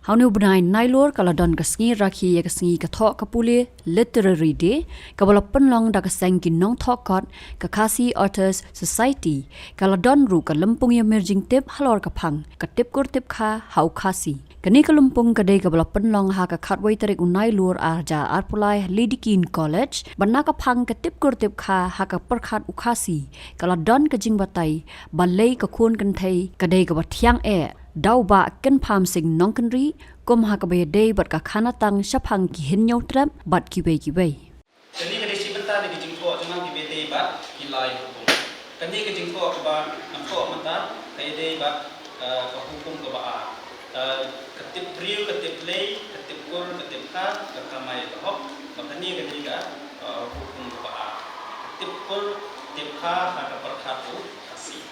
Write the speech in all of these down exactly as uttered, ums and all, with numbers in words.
Ha une u bnai Nailur ka la don ka sngi rakhe ïa ka sngi ka thoh ka pule Literary Day, kaba la pynlong da ka seng ki nongthoh kot ka Khasi Authors Society, ka la don ruh ka lympung ïa mir jingtip halor ka phang, ka tip kur tip kha ha u Khasi. Kane ka lympung ka dei kaba la pynlong ha ka khatwei tarik u Nailur ar hajar arphew lai ha Lady Keane College, bad na ka phang ka tip kur tip kha ha ka pyrkhat u Khasi, ka la don ka jingbatai, balei ka khun kynthei ka dei kaba thiang eh da u Bah Kynpham Sing Nongkynrih, kum ha kaba ïadei bad ka khanatang shaphang ki hynñiew trep bad kiwei kiwei. Kane ka dei shi bynta na ki jingthoh jong nga kiba ïadei bad ki lai hukum. Kane ka jingthoh kaba nga thoh mynta ka ïadei bad, eh, ka hukum kaba ar. Eh, ka tip briew, ka tip Blei, ka tip kur, ka tip kha, ka kamai ka hok. Bad kane ka dei ka, eh, hukum kaba ar. Ka tip kur, tip kha, ha ka pyrkhat u Khasi.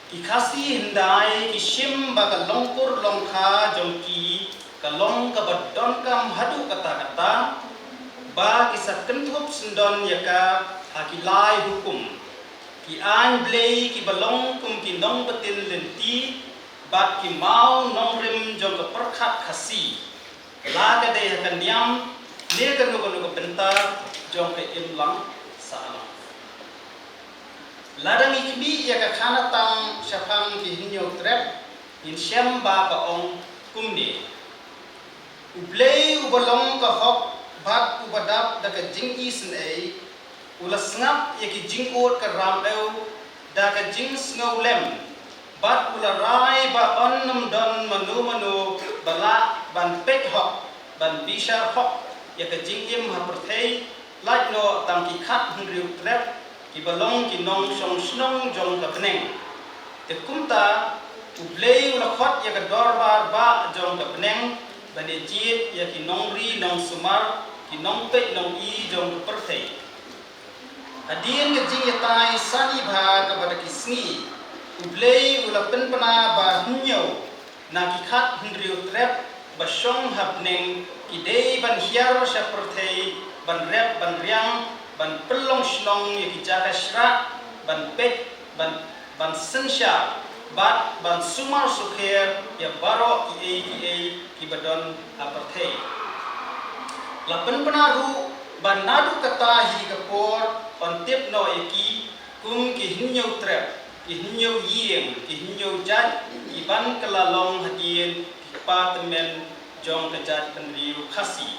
Ki Khasi hyndai ki shim ba ka long kur long kha jong ki ka long kaba donkam haduh katta katta, ba ki sa kynthup syndon ïa ka ha ki lai hukum. Ki aiñ Blei kiba long kum ki nongbtin lynti, bad ki maw nongrim jong ka pyrkhat Khasi, la ka dei ha ka niam ne kano kano ka bynta jong ka imlang sahlang. Lada ngi khmih ïa ka khanatang shaphang ki hynñiew trep, ngin shem ba ka ong kumne: U Blei uba long ka hok bad uba dap da ka jingisynei, u la sngap ïa ki jingud ka ram ew da ka jingsngewlem, bad u la rai ba un ym don mano mano ba lah ban peit hok, ban bishar hok ïa ka jingim ha pyrthei, lait noh tang ki khathynriew trep kiba long ki nongshong shnong jong ka bneng. Te kumta, U Blei u la khot ïa ka dorbar bah jong ka bneng ban ïa jied ïa ki nongri nongsumar, ki nongpeit nongi jong ka pyrthei. Hadien ka jingïatai sani bha kaba da ki sngi, U Blei u la pynbna ba hynñiew na ki khathynriew trep ba shong ha bneng ki dei ban hiar sha pyrthei, ban rep ban riang, ban pynlong shnong ïa ki jaka shrah, ban peit, ban, ban synshar, bad ban sumar sukher ïa baroh kiei kiei kiba don ha pyrthei. La pynbna ruh ba naduh kata hi ka por yn tip noh ïa ki kum ki hynñiew trep, ki hynñiew ïing, ki hynñiew jait, ki ban kylla long hadien ki kpa tymmen jong ka jaitbynriew Khasi.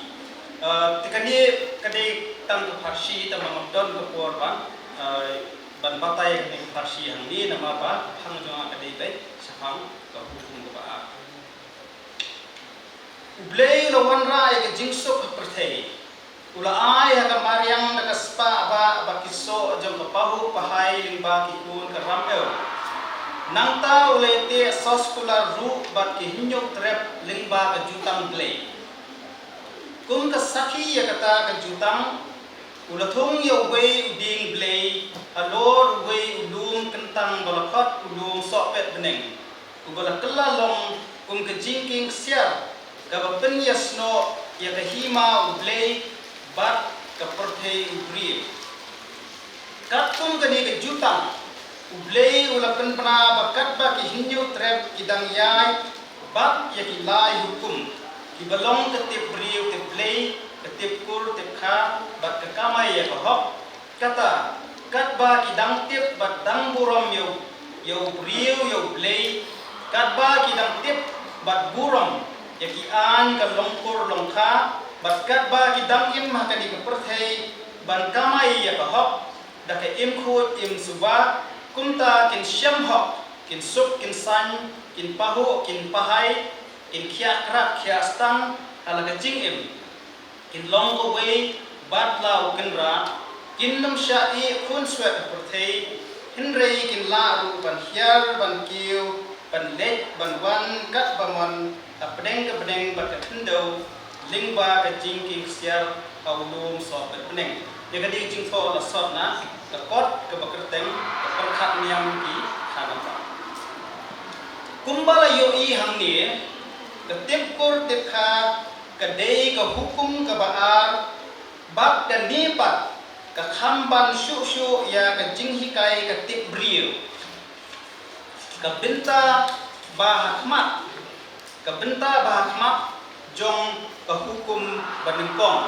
Eh, te kane ka dei tang ka pharshi, tang ba ngam don ka por ban, eh, ban batai kane ka pharshi hangne, namar ba ka phang jong nga ka dei beit shaphang ka hukum kaba ar. U Blei u la wanrah ïa ka jingsuk ha pyrthei. U la ai ha ka mariang da ka spah bah bad ki soh jong ka pahuh pahai lyngba ki khun ka ram ew. Nangta u la ïateh soskular ruh bad ki hynñiew trep lyngba ka jutang Blei. Kum ka sakhi ïa kata ka jutang, u la thung ïa uwei u dieng Blei halor uwei u lum kyntang ba la khot u lum sohpet bneng, uba la kylla long kum ka jingkieng ksiar kaba pynïasnoh ïa ka hima U Blei bad ka pyrthei u briew. Katkum kane ka jutang, U Blei u la pynbna ba katba ki hynñiew trep ki dang ïaid bad ïa ki lai hukum, kiba long ka tip briew tip Blei, ka tip kur tip kha, bad ka kamai ïa ka hok, kata, katba ki dang tip bad dang burom ïa u, ïa u briew, ïa U Blei, katba ki dang tip bad burom ïa ki aiñ ka long kur long kha, bad katba ki dang im ha kane ka pyrthei ban kamai ïa ka hok da ka im khuid im suba, kumta kin shem hok, kin suk kin saiñ, kin pahuh kin pahai, kin khiah krad khiah stang ha la ka jingim. Kin long kawei bad la u kynrad, kin nym shah ïeh khun swet ha pyrthei, hynrei kin lah ruh ban hiar, ban kiew, ban leit, ban wan, katba mon, ha pdeng ka bneng bad ka khyndew, lyngba ka jingkieng ksiar ha u lum sohpet bneng. Ïa kane ka jingthoh la sot na ka kot kaba kyrteng, Ka Pyrkhat Niam ki Khanatang. Kumba la ïohi hangne, ka tip kur tip kha ka dei ka hukum kaba ar, bad kane pat ka kham ban shuh shuh ïa ka jinghikai ka tip briew. Ka bynta ba ha khmat Ka bynta ba ha khmat jong ka hukum ba nyngkong.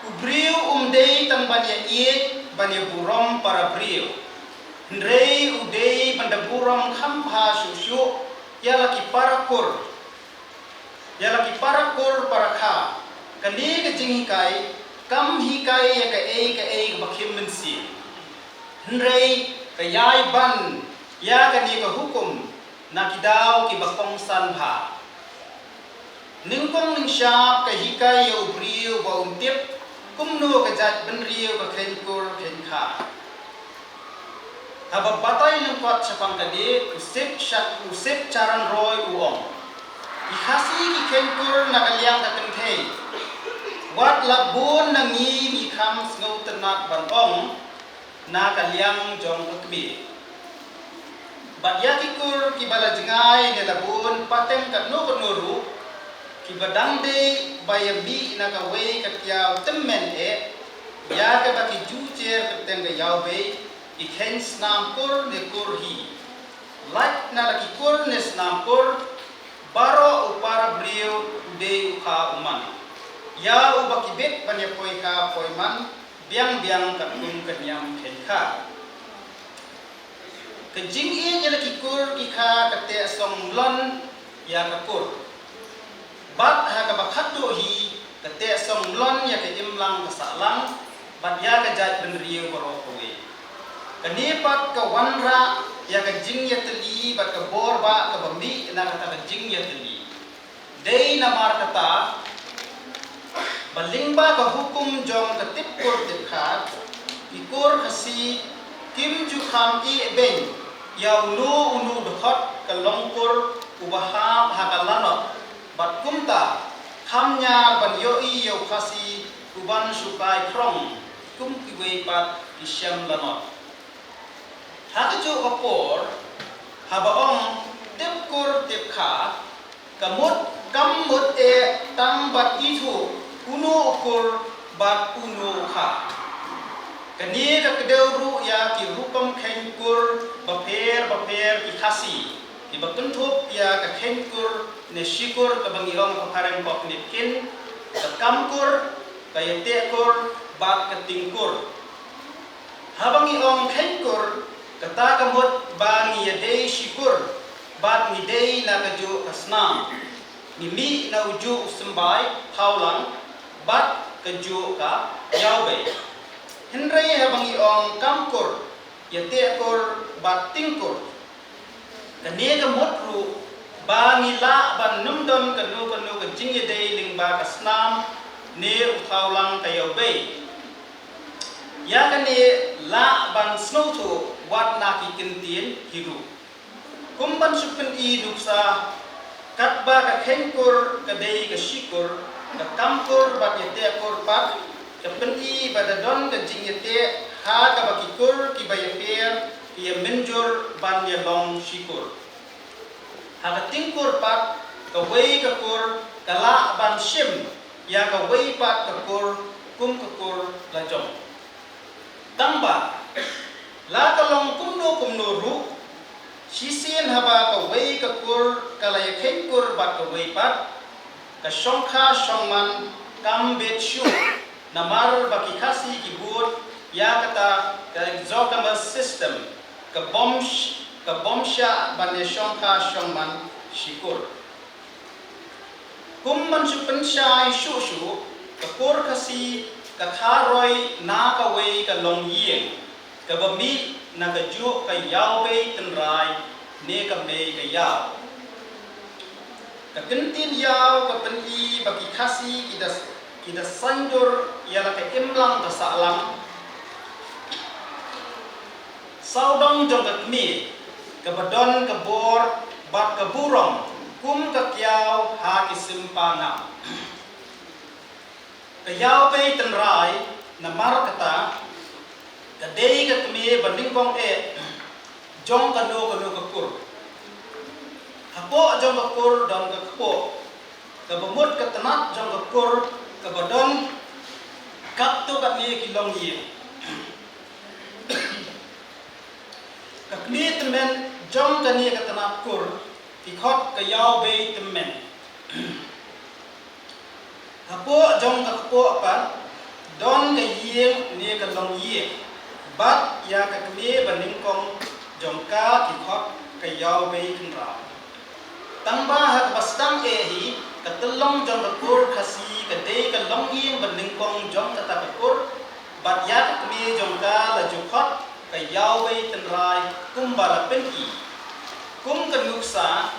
U briew um dei tang ban ïaieit ban ïaburom para briew. Hynrei u dei ban da burom kham bha shuh shuh ïa la ki para kur. Ïa la ki para kur para kha. Kane ka jinghikai kam hikai ïa kaei kaei kaba khim mynsiem. Hynrei ka ïai ban ïa kane ka hukum na ki daw kiba kongsan bha. Nyngkong nyngshap ka hikai ïa u briew ba un tip kumno ka jait bynriew ka kheiñ kur kheiñ kha. Haba batai lyngkot shaphang kane, u Sep Sha-, u Sep Charan Roy u ong, ki Khasi ki kheiñ kur na ka liang ka kynthei. Wat la bun na ngi ngi kham sngewtynnat ban ong, na ka liang jong ka kmie. Bad ïa ki kur kiba la jngai ne la bun pateng katno katno ruh, kiba dang dei ba ïa mih na kawei ka kiaw tymmen eh, ïa kaba ki ju jer kyrteng ka ïawbei, ki kheiñ snam kur ne kur hi. Lait na la ki kur ne snam kur, baroh u para briew u dei u kha u man. Ïa uba ki bit ban ïa poi kha poi man, biang biang katkum ka niam kheiñ kha. Ka jingïeit ïa la ki kur ki kha ka teh song mlon ïa ka kur. Bad ha kaba khatduh hi ka teh song mlon ïa ka imlang ka sahlang bad ïa ka jait bynriew baroh kawei. Kane pat ka wanrah ïa ka jingïatylli bad ka bor ba kaba mih na kata ka jingïatylli. Dei namar kata ba lyngba ka hukum jong ka tip kur tip kha, ki kur Khasi kim ju kham ïeh beiñ ïa uno uno dkhot ka long kur uba hap ha ka lanot. Bad kumta kham ñiar ban ïohi ïa u Khasi uban shu kai khrong kum kiwei pat ki shem lanot. Ha kajuh ka por, haba ong tip kur tip kha, ka mut kam mut eh tang ban ithuh uno u kur bad uno u kha. Kane ka kdew ruh ïa ki rukom kheiñ kur bapher bapher ki Khasi, kiba kynthup ïa ka kheiñ kur ne shi kur kaba ngi ong ha ka phareng Koknit kin, ka kam kur, ka ïateh kur bad ka ting kur. Haba ngi ong kheiñ kur, kata ka mut ba ngi ïadei shi kur bad ngi dei na kajuh ka snam. Ngi mih na ujuh u symbai thawlang bad kajuh ka ïawbei. Hynrei haba ngi ong kam kur, ïateh kur bad ting kur, kane ka mut ruh ba ngi lah ban nym don kano kano ka jingïadei lyngba ka snam ne u thawlang ka ïawbei. Ïa kane lah ban sngewthuh wat na ki kyntien hi ruh. Kum ban shu pyni nuksa, katba ka kheiñ kur ka dei ka shi kur, ka kam kur bad ïateh kur pat ka pyni ba da don ka jingïateh ha kaba ki kur kiba ïapher ki ïa mynjur ban ïa long shi kur. Ha ka ting kur pat kawei ka kur ka lah ban shim ïa kawei pat ka kur kum ka kur la jong. Tangba la ka long kumno kumno ruh, shisien haba kawei ka kur ka la ïa kheiñ kur bad kawei pat, ka shongkha shongman kam bit shuh namar ba ki Khasi ki bud ïa kata ka exogamous system, ka bym sh-, ka bym shah ban ïa shongkha shongman shi kur. Kum ban shu pynshai shuh shuh, ka kur Khasi ka kha roi na kawei ka longïing kaba mih na kajuh ka ïawbei tynrai ne ka mei ka ïaw. Ka kyntien ïaw ka pyni ba ki Khasi ki da, ki da saiñdur ïa la ka imlang ka sahlang. Sawdong jong ka kmie kaba don ka bor bad ka burom kum ka kiaw ha ki sympa ngam. Ka ïawbei tynrai namar kata ka dei ka kmie ba nyngkong eh jong kano kano ka kur. Hapoh jong ka kur don ka kpoh, kaba mut ka tnat jong ka kur kaba don katto katne ki longïing. Ka kmie tymmen jong kane ka tnat kur Ki khot ka Ïawbei Tymmen. Hapoh jong ka kpoh pat don ka ïing ne ka longïing, bad ïa ka kmie banyngkong jong ka ki khot ka Ïawbei Kynrad. Tangba ha kaba sdang eh hi, ka tyllong jong ka kur Khasi ka dei ka longïing banyngkong jong kata ka kur, bad ïa ka kmie jong ka la ju khot ka Ïawbei Tynrai kumba la pyni. Kum ka nuksa,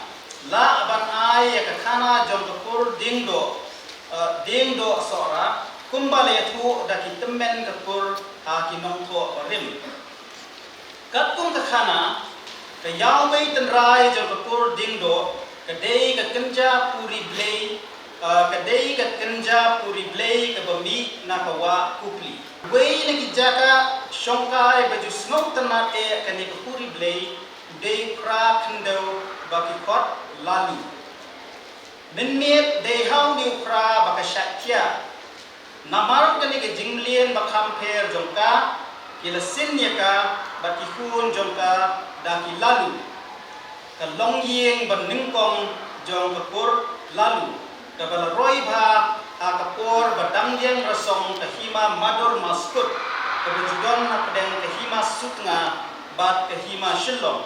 lah ban ai ïa ka khana jong ka kur Diengdoh, eh, Diengdoh Sohra, kumba la ïathuh da ki tymmen ka kur ha ki nongthoh barim. Katkum ka khana, ka Ïawbei Tynrai jong ka kur Diengdoh ka dei ka kynja puri blei, eh, ka dei ka kynja puri blei kaba mih na ka wah Kupli. Wei na ki jaka shongkai ba ju sngewtynnad eh kane ka puri blei u dei u Phra Khyndew ba ki khot Lalu. Mynmiet dei ha une u phra ba ka shait thiah. Namar kane ka jingmlien ba kham pher jong ka, ki la sin ïa ka bad ki khun jong ka da ki Lalu. Ka longïing banyngkong jong ka kur Lalu, kaba la roi bha ha ka por ba dang liang rasong ka Hima Madur Maskut, kaba ju don hapdeng ka Hima Sutnga bad ka Hima Shillong.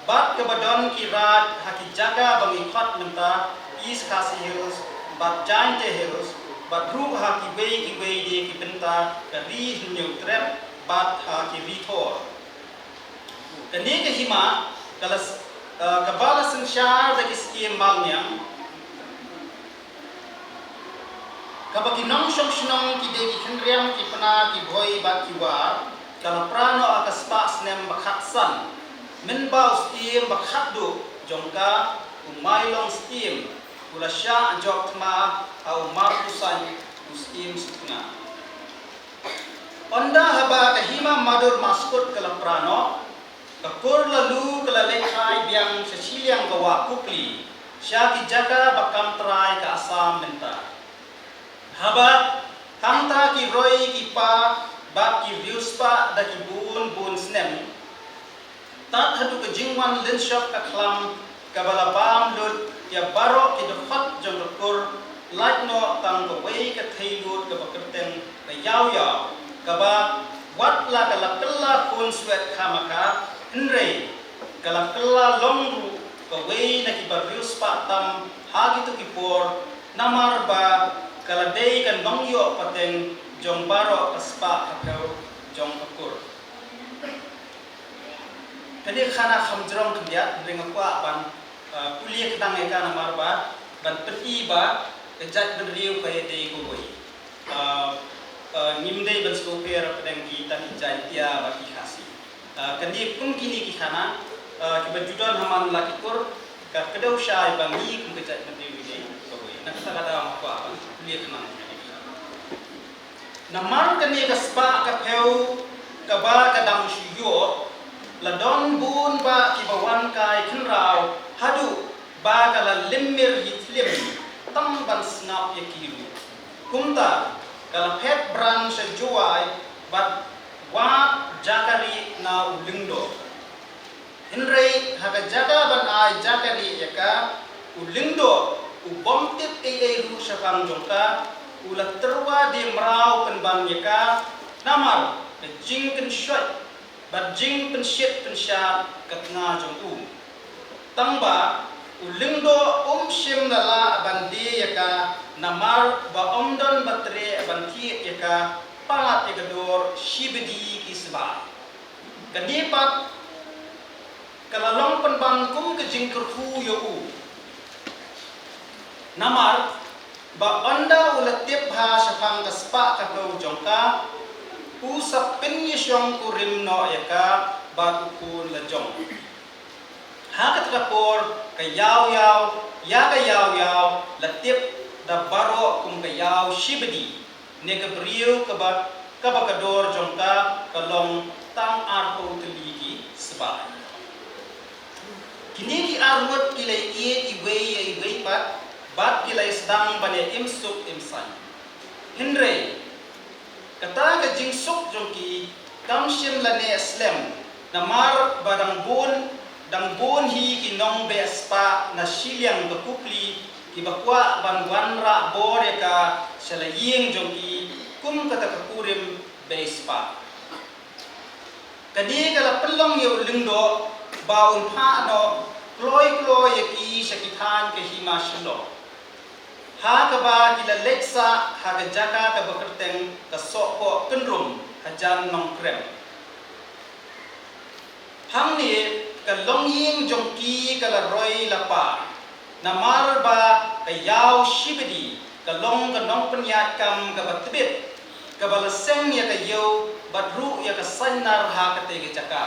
Bad kaba don ki raid ha ki jaka ba ngi khot mynta East Khasi Hills bad Jaintia Hills, bad ruh ha kiwei kiwei de ki bynta ka Ri Hynñiewtrep bad ha ki Ri Thor. Kane ka hima ka la s-, eh, kaba la synshar da ki skiem malniang, kaba ki nongshong shnong ki dei ki khynriam, ki pnar, ki bhoi bad ki war, ka la pra noh ha ka spah snem ba khatsan, mynba u syiem ba khatduh jong ka, u Mailong Syiem, u la shah jop thma ha u Marpusain, u Syiem Sutnga. Ynda haba ka Hima Madur Maskut ka la pra noh, ka kur Lalu ka la leit phai biang sha shiliang ka wah Kupli, sha ki jaka ba kam trai ka Assam mynta. Haba hangta ki roi ki pa bad ki riewspah da ki bun bun snem, tad haduh ka jingwan lynshop ka khlam kaba la bam lut ïa baroh ki dkhot jong ka kur, lait noh tang kawei ka thei lut kaba kyrteng ka Ïaw Ïaw, kaba wat la ka la kylla khun swet kha ma kha, hynrei ka la kylla long ruh kawei na kiba riewspah tam ha kito ki por, namar ba ka la dei ka nongïoh pateng jong baroh ka spah ka phew jong ka kur. Kane ka khana kham jrong khyndiat, hynrei nga kwah ban, eh, pule khnang ïa ka namar ba ban pyni ba ka jaitbynriew ka ïadei kawei. Eh, eh, ngim dei ban sngewpher hapdeng kita ki Jaintia bad ki Khasi. Eh, kane kum kine ki khana, eh, kiba ju don ha man la ki kur, ka kdew shai ba ngi kum ka jaitbynriew ngi dei kawei. Na kata ka daw nga kwah ban pule khnang ïa kane ka khana. Namar kane ka spah ka phew kaba ka dang shu ïoh, la don bun bah kiba wan kai khynraw haduh ba ka la lim mir hi thliem tang ban sngap ïa ki ruh. Kumta ka la phet bran sha Jowai bad wad jaka rieh na u Lyngdoh. Hynrei ha ka jaka ban ai jaka rieh ïa ka, u Lyngdoh u bym tip ei ei ruh shaphang jong ka, u la tyrwa die mraw pynban ïa ka, namar ka jingkynshoit bad jingpynshit pynshah ka tnga jong u. Tangba u Lyngdoh um shym la lah ban die ïa ka, namar ba ym don ba treh ban thied ïa ka, palat ïa ka dor shi bdi ki sbai. Kane pat ka la long pynban kum ka jingkyrkhu ïa u. Namar ba ynda u la tip bha shaphang ka spah ka phew jong ka, u sa pynïashong kurim noh ïa ka bad u khun la jong. Ha kata ka por ka Ïaw Ïaw, ïa ka Ïaw Ïaw la tip da baroh kum ka Ïaw Shibdi, ne ka briew kaba, kaba ka dor jong ka ka long tang arphew tylli ki sbai. Kine ki arngut ki la ïeit iwei ïa iwei pat, bad ki la ïasdang ban ïa im suk im saiñ. Hynrei kata ka jingsuk jong ki kam shym la neh slem, namar ba dang bun Dang bun hi ki nongbeh spah na shiliang ka Kukli kiba kwah ban wanrah bor ïa ka sha la ïing jong ki kum kata ka kurim bei spah. Kane ka la pynlong ïa u Lyngdoh ba un phah noh kloi kloi ïa ki sha ki thaiñ ka hima Shillong. Ha kaba ki la leit sah ha ka jaka kaba kyrteng ka Sohpoh Kynrum hajan Nongkrem. Hangne ka longïing jong ki ka la roi la par, namar ba ka Ïaw Shibidi ka long ka nongpynïaid kam kaba tbit, kaba la seng ïa ka ïew bad ruh ïa ka sainar ha katei ka jaka.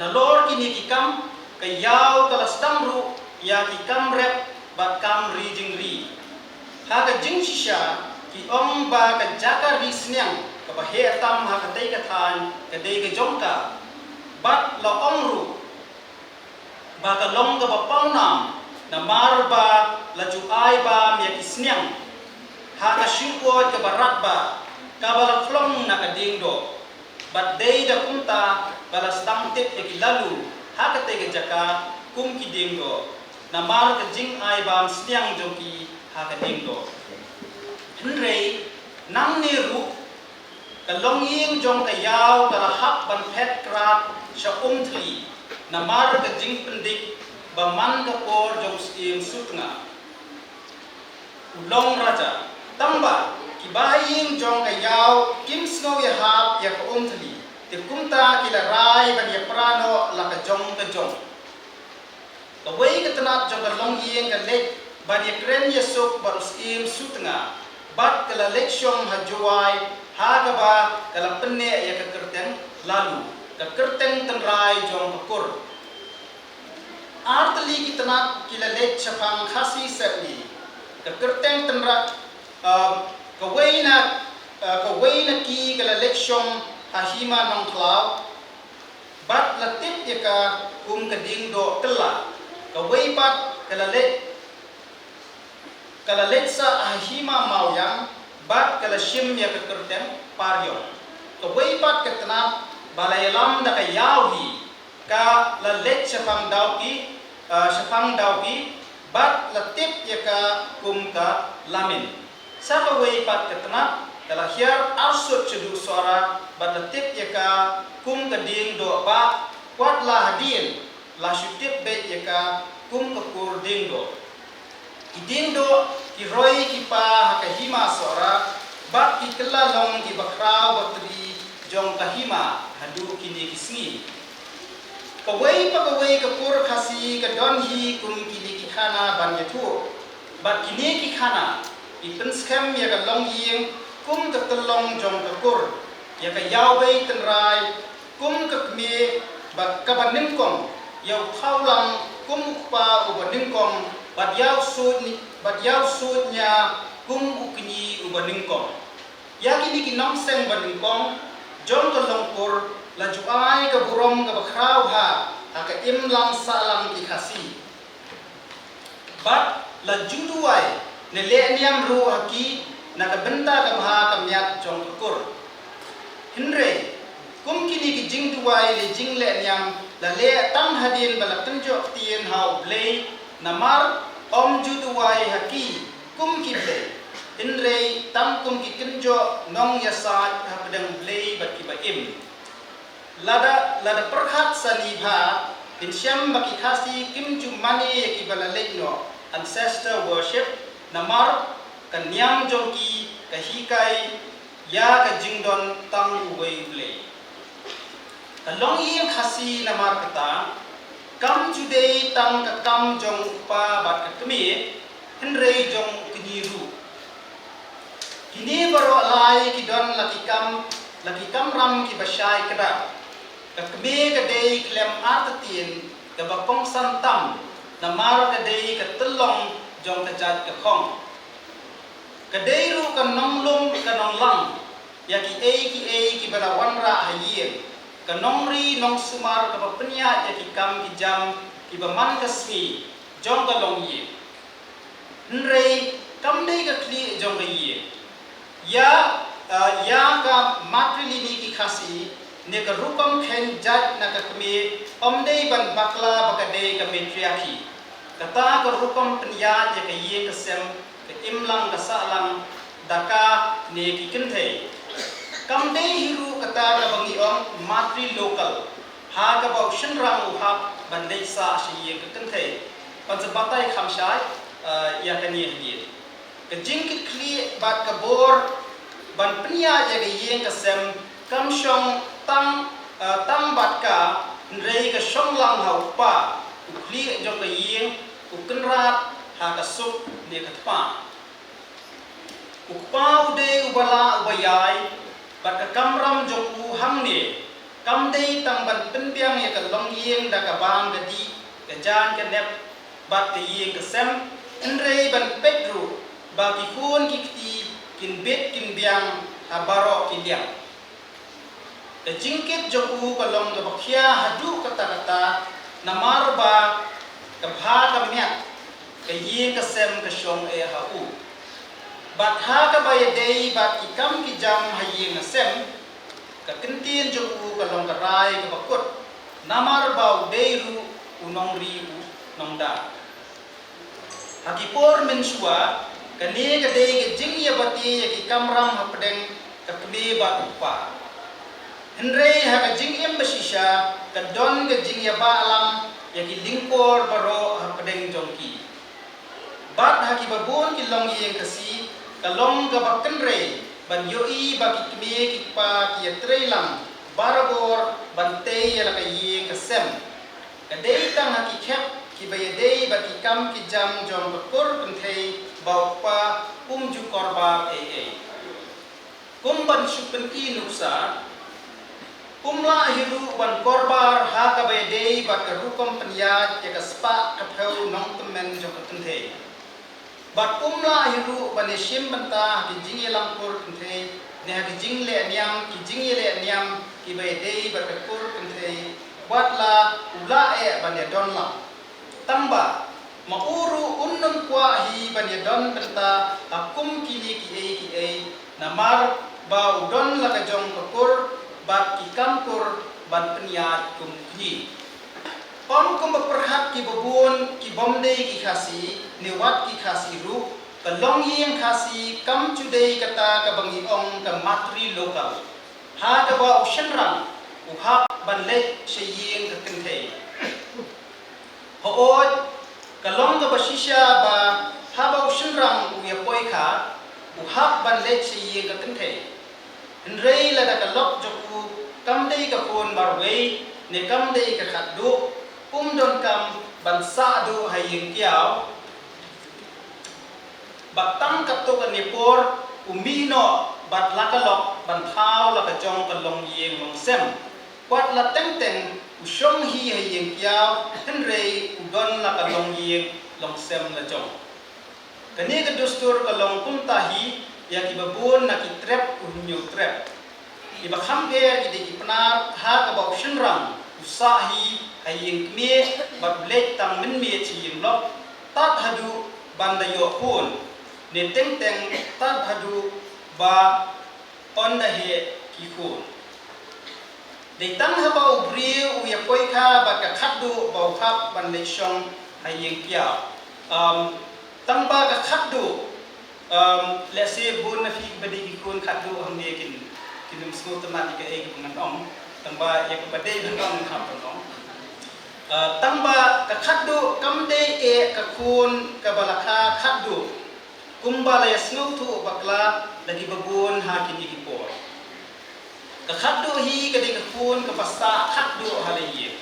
Nalor kine ki kam, ka Ïaw ka la sdang ruh ïa ki kam rep bad kam ri jingri. Ha ka jingshisha, ki ong ba ka jaka ri sniang kaba heh tam ha katei ka thaiñ ka dei ka jong ka. Bad la ong ruh ba ka long kaba pawnam, namar ba la ju ai bam ïa ki sniang ha ka shuh kaba rat ba kaba la khlong na ka diengdoh. Bad dei da kumta ba la sdang tip ïa ki Laloo ha katei ka jaka kum ki diengdoh, namar ka jingai bam sniang jong ki ha ka diengdoh. Hynrei nangne ruh ka longïing jong ka Ïaw ka la hap ban phet krad sha Umthli, namar ka jingpyndik ba man ka por jong u Syiem Sutnga u long raja. Tangba ki bahaïing jong ka Ïaw kim sngew ïahap ïa ka Umthli, te kumta ki la rai ban ïapra noh la ka jong ka jong. Kawei ka tnat jong ka longïing ka leit ban ïakren ïasuk bad u Syiem Sutnga, bad ka la leit shong ha Jowai ha kaba ka la pynneh ïa ka kyrteng Laloo, ka kyrteng tynrai jong ka kur. Artylli ki tnat ki la leit shaphang Khasi Sepngi. Ka kyrteng tynrai, ah, kawei na, ah, kawei na ki ka la leit shong ha hima Nongkhlaw bad la tip ïa ka kum ka diengdoh Kylla. Kawei pat ka la leit ka la leit sah ha hima Mawiang bad ka la shim ïa ka kyrteng Pariong. Kawei pat ka tnat ba la ïalam da ka Ïaw hi ka la leit shaphang Dawki, ah, shaphang Dawki bad la tip ïa ka kum ka Lamin. Sa kawei pat ka tnat ka la hiar arsut shaduh Sohra bad la tip ïa ka kum ka diengdoh Bah, wat la hadien la shu tip beit ïa ka kum ka kur diengdoh. Ki diengdoh ki roi ki pa ha ka hima Sohra bad ki kylla long kiba khraw ba tri jong ka hima haduh kine ki sngi. Kawei pa kawei ka kur Khasi ka don hi kum kine ki khana ban ïathuh. Bad kine ki khana ki pynskhem ïa ka longïing kum ka tyllong jong ka kur, ïa ka Ïawbei tynrai kum ka kmie ba kaba nyngkong, ïa u Thawlang kum u kpa uba nyngkong, bad ïa u Suid, bad ïa u Suidñia kum u kñi uba nyngkong. Ïa kine ki nongseng ba nyngkong jong ka longkur la ju ai ka burom kaba khraw ha, ha ka imlang sahlang ki Khasi. Bad la ju duwai ne leh niam ruh ha ki na ka bynta ka bha ka miat jong ka kur. Hynrei kum kine ki jingduwai ne jingleh niam la leh tang hadien ba la kynjoh ktien ha U Blei, namar ym ju duwai ha ki kum ki blei, hynrei tang kum ki kynjoh nongïasaid hapdeng U Blei bad kiba im. Lada, lada pyrkhat sani bha, phin shem ba ki Khasi kim ju mane ïa kiba la leit noh, ancestor worship, namar ka niam jong ki ka hikai ïa ka jingdon tang uwei U Blei. Ka longïing Khasi namar kata kam ju dei tang ka kam jong u kpa bad ka kmie, hynrei jong u kñi ruh. Kine baroh lai ki don la ki kam, la ki kamram kiba shai kdar. Ka kmie ka dei khlem artatien kaba kongsan tam, namar ka dei ka tyllong jong ka jait ka khong. Ka dei ruh ka nonglum ka nonglang ïa kiei kiei kiba la wanrah ha ïing, ka nongri nongsumar kaba pynïaid ïa ki kam ki jam kiba man ka sngi jong ka longïing. Hynrei kam dei ka khlieh jong ka ïing. Ïa, eh, ïa ka matrilineal ki Khasi, ne ka rukom khein jait na ka kmie ym dei ban bakla ba ka dei ka matriarchy. Kata ka rukom pynïaid ïa ka ïing ka sem, ka imlang ka sahlang, da ka ne ki kynthei. Kam dei hi ruh kata kaba ngi ong matrilocal, ha kaba u shynrang u hap ban leit sah sha ïing ka kynthei. Ban sa batai kham shai, eh, ïa kane hadien. Ka jingkitkhlieh bad ka bor ban pynïaid ïa ka ïing ka sem kam shong tang, eh, tang bad ka, hynrei ka shong lang ha u kpa, u khlieh jong ka ïing, u kynrad ha ka suk ne ka tpa. U kpa u dei uba lah uba ïai, bad ka kamram jong u hangne kam dei tang ban pynbiang ïa ka longïing da ka bam ka dih, ka jaiñ ka nep, bad ka ïing ka sem, hynrei ban peit ruh ba ki khun ki kti kin bit kin biang ha baroh ki liang. Ka jingkit jong u ka long kaba khia haduh katta katta, namar ba ka bha ka miat ka ïing ka sem ka shong eh ha u. Bad ha kaba ïadei bad ki kam ki jam ha ïing ha sem, ka ktien jong u ka long ka rai kaba kut, namar ba u dei ruh u nongri u nongda. Ha ki por mynshuwa, kane ka dei ka jingïabate ïa ki kamram hapdeng ka kmie bad u kpa. Hynrei ha ka jingim ba shisha, ka don ka jingïabahlam ïa ki lyngkor baroh hapdeng jong ki. Bad ha kiba bun ki longïing Khasi, ka long kaba kynrei ban ïohi ba ki kmie ki kpa ki ïatreilang barabor ban tei ïa la ka ïing ka sem. Ka dei tang ha ki khep kiba ïadei bad ki kam ki jam jong ka kur kynthei ba u kpa um ju korbar ei ei. Kum ban shu pyni nuksa, um lah hi ruh ban korbar ha kaba ïadei bad ka rukom pynïaid ïa ka spah ka phew nongtymmen jong ka kynthei. Bad um lah hi ruh ban ïashim bynta ha ki jingïalang kur kynthei, ne ha ki jingleh niam, ki jingïaleh niam kiba ïadei bad ka kur kynthei, wat la u lah eh ban ïadon lang. Tangba, ma u ruh un ym kwah hi ban ïadon bynta ha kum kine kiei kiei, namar ba u don la ka jong ka kur, bad ki kam kur ban pynïaid kum kine. Ym kumba pyrkhat kiba bun kibym dei ki Khasi, ne wat ki Khasi ruh, ka longïing Khasi kam ju dei kata kaba ngi ong ka matrilocal, ha kaba u shynrang u hap ban leit sha ïing ka kynthei. Hooid, ka long kaba shisha ba haba u shynrang u ïapoikha, u hap ban leit sha ïing ka kynthei. Hynrei lada ka lok jong u kam dei ka khun marwei, ne kam dei ka khatduh, um donkam ban sah duh ha ïing kiaw. Bad tang katto katne por, u mih noh bad la ka lok ban thaw la ka jong ka longïing longsem. Wat la teng teng u shong hi ha ïing kiaw, hynrei u don la ka longïing longsem la jong. Kane ka dustur ka long kumta hi ïa kiba bun na ki Trep u Hynñiewtrep. Kiba kham pher ki dei ki Pnar, ha kaba u shynrang u sah hi ha ïing kmie bad u leit tang mynmiet sha ïing lok, tad haduh ban da ïoh khun, ne teng teng tad haduh ba yn da heh ki khun. Dei tang haba u briew u ïapoikha bad ka khatduh ba u hap ban leit shong ha ïing kiaw. Um, tangba ka khatduh, um, lehse bun na phi ba dei ki khun khatduh hangne kin, kin ym sngewtynnat ïa kaei kaba ngan ong. Tangba ïa kaba dei ban ong ngan hap ban ong. Uh, tangba ka khatduh kam dei eh ka khun kaba la kha khatduh, kumba la ïasngewthuh bakla da kiba bun ha kine ki por. Ka khatduh hi ka dei ka khun kaba sah khatduh ha la ïing.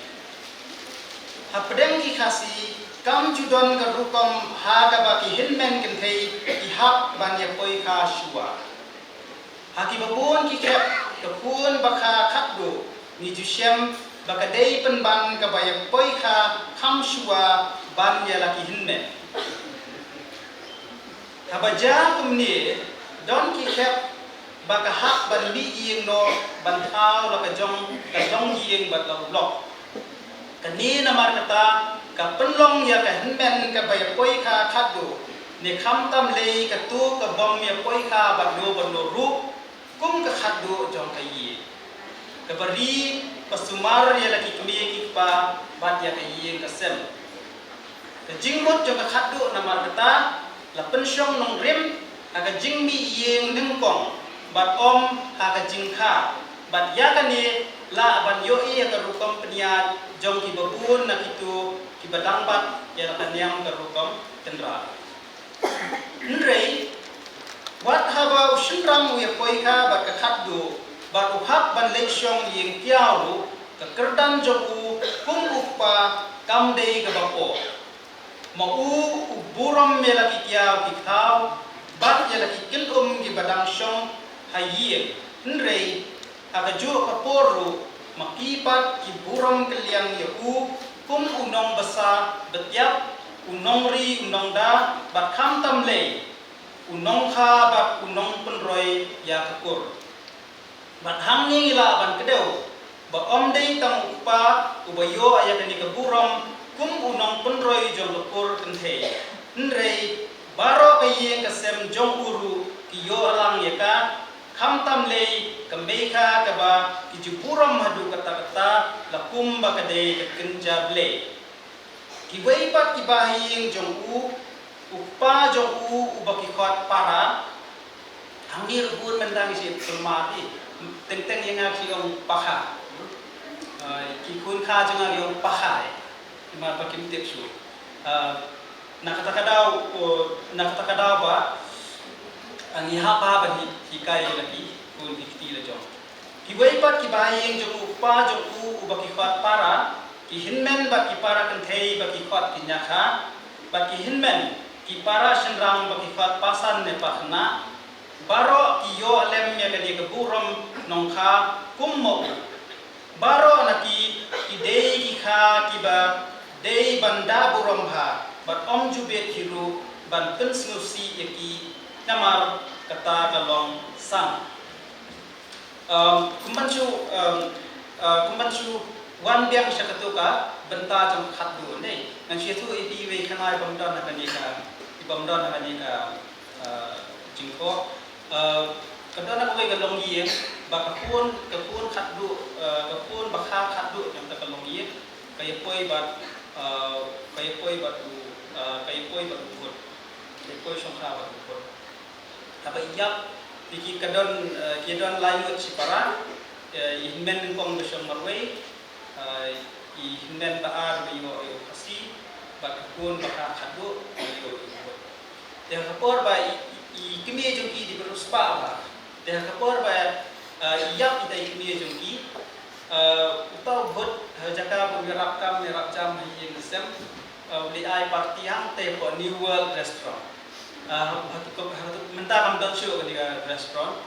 Hapdeng ki Khasi kam ju don ka rukom ha kaba ki hynmen kynthei ki hap ban ïapoikha shuwa. Ha kiba bun ki khep, ka khun ba kha khatduh ngi ju shem ba ka dei pynban kaba ïapoikha kham shuwa ban ïa la ki hynmen. Haba jia kumne, don ki khep ba ka hap ban mih ïing noh ban thaw la ka jong ka longïing bad la u lok. Kane namar kata ka pynlong ïa ka hynmen kaba ïapoikha khatduh, ne khamtam lei kato ka bym ïapoikha bad no bad no ruh, kum ka khatduh jong ka ïing. Kaba ri, ba sumar ïa la ki kmie ki kpa bad ïa ka ïing ka sem. Ka jingmut jong ka khatduh namar kata la pynshong nongrim ha ka jingmih ïing nyngkong bad ym ha ka jingkha, bad ïa kane lah ban ïohi ïa ka rukom pynïaid jong kiba bun na kito kiba dang bat ïa la ka niam ka rukom tynrai. Hynrei wat haba u shynrang u ïa poi kha bad ka khatduh bad u hap ban leit shong ïing kiaw ruh, ka kyrdan jong u kum u kpa kam dei kaba pop. Ma u u burom ïa la ki kiaw ki khaw bad ïa la ki kynum kiba dang shong ha ïing. Hynrei ha kajuh ka por ruh ma ki pat ki burom kylliang ïa u kum u nongbsa batiap, u nongri u nongda bad khamtam lei u nongkha bad u nongpynroi ïa ka kur. Bad hangne ngi lah ban kdew ba ym dei tang u kpa uba ïoh ïa kane ka burom kum u nongpynroi jong ka kur kynthei, hynrei baroh ka ïing ka sem jong u ruh ki ïoh lang ïa ka, khamtam lei ka mei kha kaba ki ju burom haduh katta katta la kumba ka dei ka kynja Blei. Kiwei pat kiba ha ïing jong u, u kpa jong u uba ki khot para. Hangne ruh bun mynta ngi shu pynmar ïa, teng teng ïa nga ki ong pakha. Ah, ki khun kha jong nga ki ong pakha. Namar ba kim tip shuh. Ah, na kata ka daw, oh, na kata ka daw ba, ah, ngi hap ban hi-, hikai ïa la ki khun ki kti la jong. Kiwei pat kiba ha ïing jong u kpa jong u uba ki khot para, ki hynmen bad ki para kynthei ba ki khot ki ñiakha, bad ki hynmen ki para shynrang ba ki khot pasan ne pakhynnah, baroh ki ïoh lem ïa kane ka burom nongkha kum ma u. Baroh na ki, ki dei ki kha kiba dei ban da burom bha bad ym ju bit hi ruh ban pynsngewsih ïa ki namar kata ka long sang. Um, kumban shu, um, uh, kumban shu wan biang sha katu ka bynta jong ka khatduh ne. Ngan shu ïathuh ïa phi wei kane i bym don ha kane ka, i bym don ha kane ka, uh, jingkhoh. Uh, ka don ha kawei ka longïing ba ka khun, ka khun khatduh, uh, ka khun ba kha khatduh jong kata ka longïing ka ïa poi bad, uh, ka ïa poi bad u, uh, ka ïa poi bad u khun. Ka ïa poi shongkha bad u khun. Haba ïap, phi ki ka don, eh, ki don lai ngut shipara, eh, i hynmen nyngkong ba shong marwei, eh, i hynmen ba ar ba ïoh ïa u khasi, bad ka khun ba kha khatduh ba ïoh ïa u khun. Te ha ka por ba i, i, i kmie jong ki dei ba riewspah bha. Te ha ka por ba, eh, i ïap ita i kmie jong ki, eh, uta u bhut ha jaka ba u ïarap kam ïarap jam ha ïing ha sem, eh, u leit ai party hangtei hapoh New World Restaurant. Ah, ha tu, ha tu, mynta kam don shuh kane ka restaurant,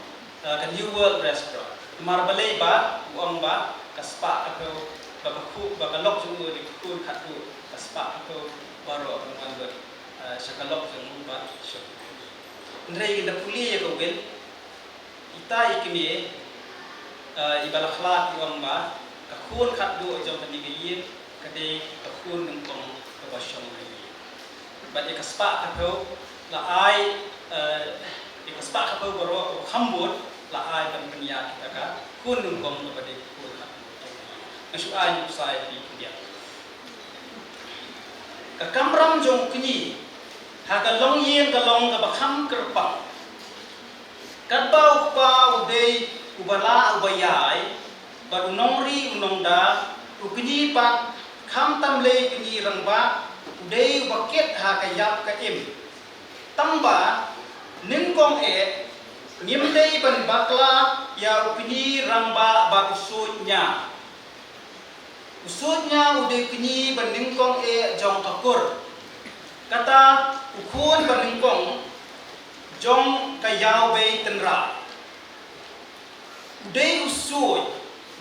ah, ka New World Restaurant. Namar balei ba u ong ba ka spah ka phew, ba ka khu, ba ka lok jong u dei ka khun khatduh, ka spah ka phew baroh ka wan lut, ah, sha ka lok jong u ba shuh. Hynrei ngi da pule ïa ka will, ita i kmie, eh, iba la khlad i ong ba ka khun khatduh jong kane ka ïing ka dei ka khun nyngkong kaba shong ha ïing. Bad ïa ka spah ka phew la ai, eh, ïa ka spah ka phew baroh kaba kham bun la ai ban pynïaid ïa ka khun nyngkong kaba dei ka khun khatduh jong ka ïing. Nga shu ai nuksa ïa phi khyndiat. Ka kamram jong u kñi ha ka longïing ka long kaba kham kyrpang. Katba u kpa u dei uba lah uba ïai bad u nongri u nongda, u kñi pat khamtam lei kñi rangbah u dei uba kit ha ka ïap ka im. Tangba nyngkong eh ngim dei ban bakla ïa u kñi rangbah bad u suid ñiah. U suid ñiah u dei u kñi ba nyngkong eh jong ka kur. Kata u khun ba nyngkong jong ka ïawbei tynrai. U dei u suid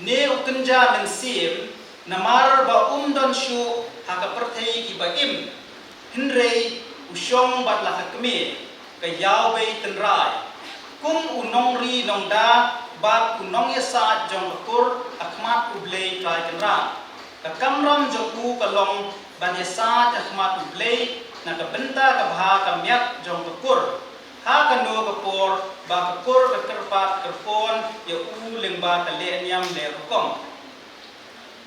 ne u kynja mynsiem namar ba um don shuh ha ka pyrthei kiba im. Hynrei u shong bad la ka kmie, ka ïawbei tynrai, kum u nongri nongda bad u nongïasaid jong ka kur ha khmat U Blei Trai Kynrad. Ka kamram jong u ka long ban ïasaid ha khmat U Blei na ka bynta ka bha ka miat jong ka kur. Ha kano ka por ba ka kur ka kyrpad kyrpon ïa u lyngba ka leh niam leh rukom.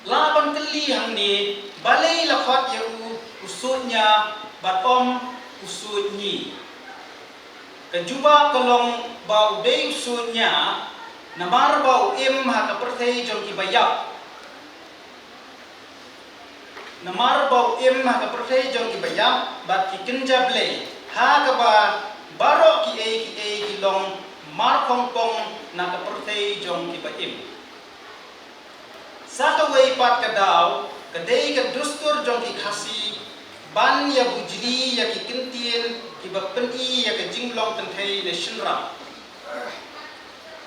Lah ban kylli hangne, balei la khot ïa u u Suidñia bad ym u Suidñi. Ka jubab ka long ba u dei u Suidñia namar ba u im ha ka pyrthei jong kiba ïap. Namar ba u im ha ka pyrthei jong kiba ïap bad ki kynja blei, ha kaba baroh kiei kiei ki long markhongpong na ka pyrthei jong kiba im. Sa kawei pat ka daw, ka dei ka dustur jong ki Khasi ban ïa bujli ïa ki kyntien kiba pyni ïa ka jinglong kynthei ne shynrang.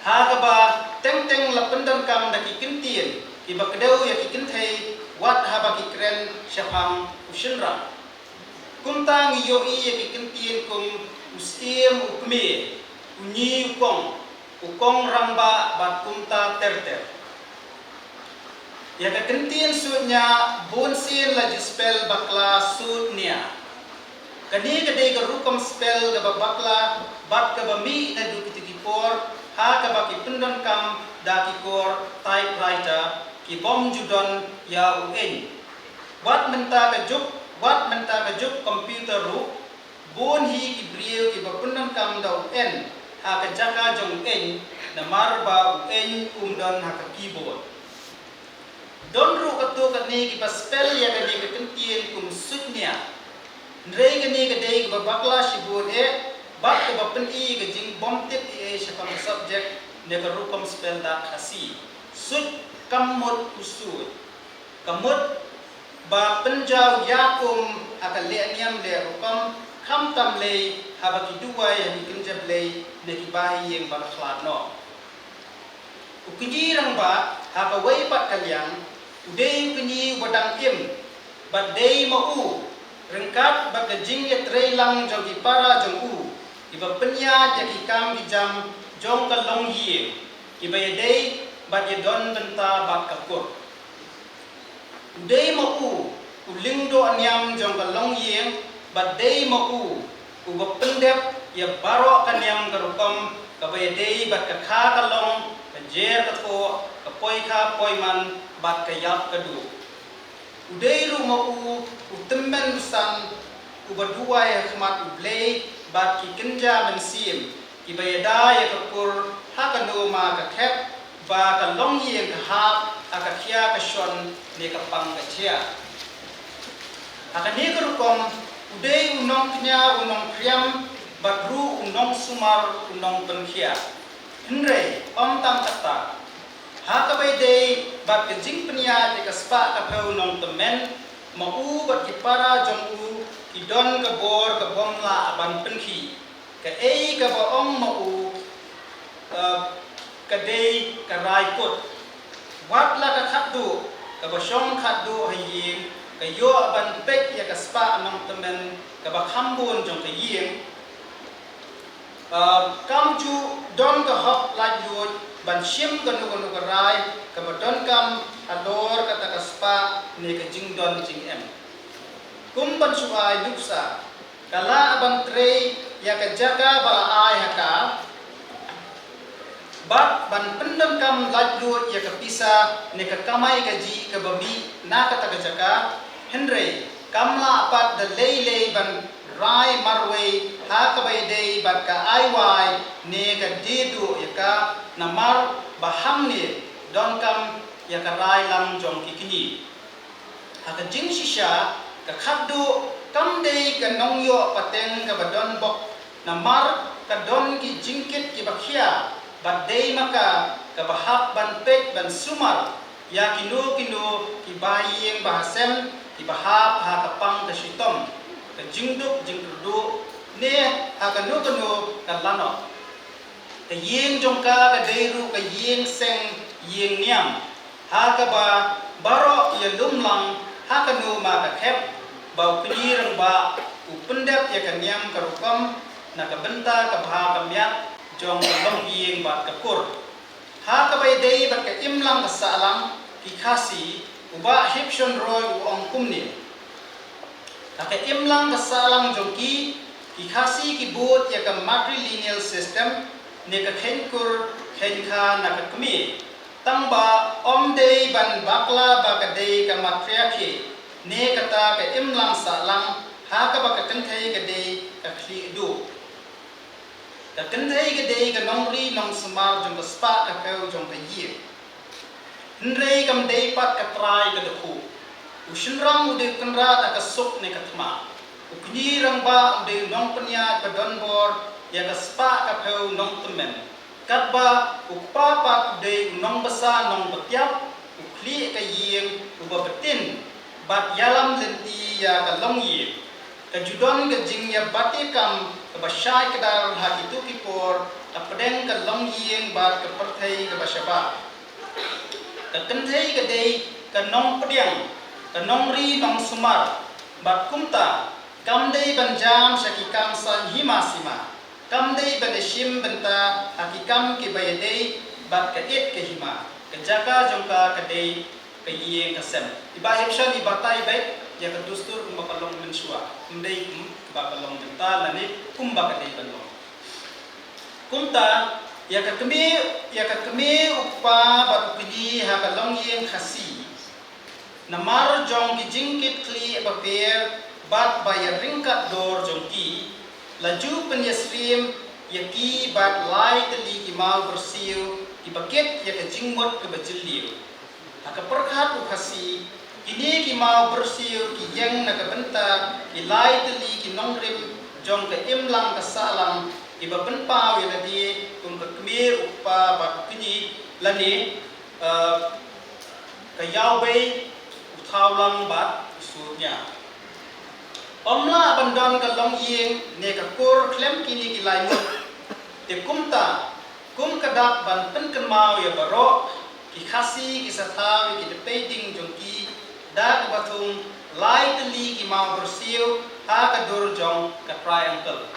Ha kaba teng teng la pyndonkam da ki kyntien kiba kdew ïa ki kynthei, wat haba ki kren shaphang u shynrang. Kumta ngi ïohi ïa ki kyntien kum u syiem u kmie, u ñi u kong, u kong rangbah bad kumta ter ter. Ïa ka kyntien Suidñia bun sien la ju spell bakla Suidnia. Kane ka dei ka rukom spell kaba bakla bad kaba mih naduh kito ki por, ha kaba ki pyndonkam da ki kur typewriter, ki bym ju don ïa u eng. Wat mynta ka juk, wat mynta ka juk computer ruh, bun hi ki briew kiba pyndonkam da u N ha ka jaka jong u eng, namar ba u eng um don ha ka keyboard. Don ruh katto katne kiba spell ïa kane ka kyntien kum Suidnia. Hynrei kane ka dei kaba bakla shibun eh, bad kaba pyni ka jingbym tip ei ei shaphang ka subject ne ka rukom spell da Khasi. Suid kam mut u suid. Ka mut ba pynjaw ïa um ha ka leh niam leh rukom, khamtam lei haba ki duwai ha ki kynja blei ne ki bahaïing ba la khlad noh. U kñi rangbah ha kawei pat ka liang, u dei u kñi uba dang im, bad dei ma u, ryngkat bad ka jingïatreilang jong ki para jong u, kiba pynïaid ïa ki kam ki jam jong ka longïing, kiba ïadei bad ïadon bynta bad ka kur. U dei ma u, u lyngdoh niam jong ka longïing, bad dei ma u, uba pyndep ïa baroh ka niam ka rukom, kaba ïadei bad ka kha ka long, ka jer ka thoh, ka poi kha poi man, bad ka ïap ka duh. U dei ruh ma u, u tymmen u san, uba duwai ha khmat u Blei, bad ki kynja mynsiem, kiba ïada ïa ka kur, ha kano ma ka khep, ba ka longïing ka hap, ha ka khia ka shon, ne ka pang ka jia. Ha kane ka rukom, u dei u nongkñia u nongpriam, bad ruh u nongsumar u nongpynkhia. Hynrei, ym tang katta. Ha kaba ïadei, bad ka jingpynïaid ïa ka spah ka phew nongtymmen, ma u bad ki para jong u, ki don ka bor ka bym lah ban pynkhih. Kaei kaba ong ma u, eh, ka dei ka rai kut. Wat la ka khatduh, kaba shong khatduh ha ïing, ka ïoh ban peit ïa ka spah nongtymmen, kaba kham bun jong ka ïing. Eh, kam ju don ka hok laitluid, ban shim kano kano ka rai, kaba donkam halor kata ka spah, ne ka jingdon jingem. Kum ban shu ai nuksa, ka lah ban trei ïa ka jaka ba la ai ha ka, bad ban pyndonkam laitluid ïa ka pisa ne ka kamai kajih kaba mih na kata ka jaka, hynrei kam lah pat da lei lei ban rai marwei ha kaba ïadei bad ka ai wai ne ka die duh ïa ka, namar ba hangne donkam ïa ka rai lang jong ki kñi. Ha ka jingshisha, ka khatduh kam dei ka nongïoh pateng kaba don bok, namar ka don ki jingkit kiba khia, bad dei ma ka kaba hap ban peit ban sumar ïa kino kino ki bahaïing bahasem kiba hap ha ka pang ka shitom, ka jingduk jingkyrduh, ne ha kano kano ka lanot. Ka ïing jong ka ka dei ruh ka ïing seng ïing niam, ha kaba baroh ïalum lang ha kano ma ka khep, ba u kñi rangbah u pyndep ïa ka niam ka rukom na ka bynta ka bha ka miat jong ka longïing bad ka kur. Ha kaba ïadei bad ka imlang ka sahlang, ki Khasi, u Bah Hipshon Roy u ong kumne. Ha ka imlang ka sahlang jong ki, Ki Khasi ki bud ïa ka matrilineal system, ne ka kheiñ kur kheiñ kha na ka kmie. Tang ba ym dei ban bakla ba ka dei ka matriarchy, ne kata ka imlang sahlang, ha kaba ka kynthei ka dei ka khlieh duh. Ka kynthei ka dei ka nongri nongsumar jong ka spah ka phew jong ka ïing. Hynrei kam dei pat ka trai ka dkhot. U shynrang u dei u kynrad ha ka suk ne ka thma. U kñi rangbah u dei u nongpynïaid ba don bor ïa ka spah ka phew nongtymmen. Katba u kpa pat u dei u nongbsa nongbtiap, u khlieh ka ïing, uba btin bad ïalam lynti ïa ka longïing. Ka ju don ka jingïabati kam kaba shai kdar ha kito ki por hapdeng ka longïing bad ka pyrthei kaba shabar. Ka kynthei ka dei ka nongpdiang, ka nongri nongsumar, bad kumta kam dei ban jam sha ki kam saiñ hima sima. Kam dei ban ïashim bynta ha ki kam kiba ïadei bad ka ïit ka hima. Ka jaka jong ka ka dei ka ïing ka sem. I Bah Hepson i batai beit ïa ka dustur kumba ka long mynshuwa, ym dei kumba ka long mynta lane kumba ka dei ban long. Kumta ïa ka kmie, ïa ka kmie, u kpa bad u kñi ha ka longïing Khasi, namar jong ki jingkitkhlieh bapher bad ba ïaryngkat dor jong ki, la ju pynïasyriem ïa ki bad lai tylli ki maw byrsiew kiba kit ïa ka jingmut kaba jylliew. Ha ka pyrkhat u Khasi, kine ki maw byrsiew ki ïeng na ka bynta ki lai tylli ki nongrim jong ka imlang ka sahlang, kiba pynpaw ïa lade kum ka kmie, u kpa bad u kñi, lane, eh, ka ïawbei, u thawlang bad u surnia. Ym lah ban don ka longïing ne ka kur khlem kine ki lai ngut. Te kumta, kum ka dak ban pynkynmaw ïa baroh ki Khasi ki sa thaw ïa ki dpei ding jong ki da kaba thung lai tylli ki maw byrsiew ha ka dur jong ka triangle.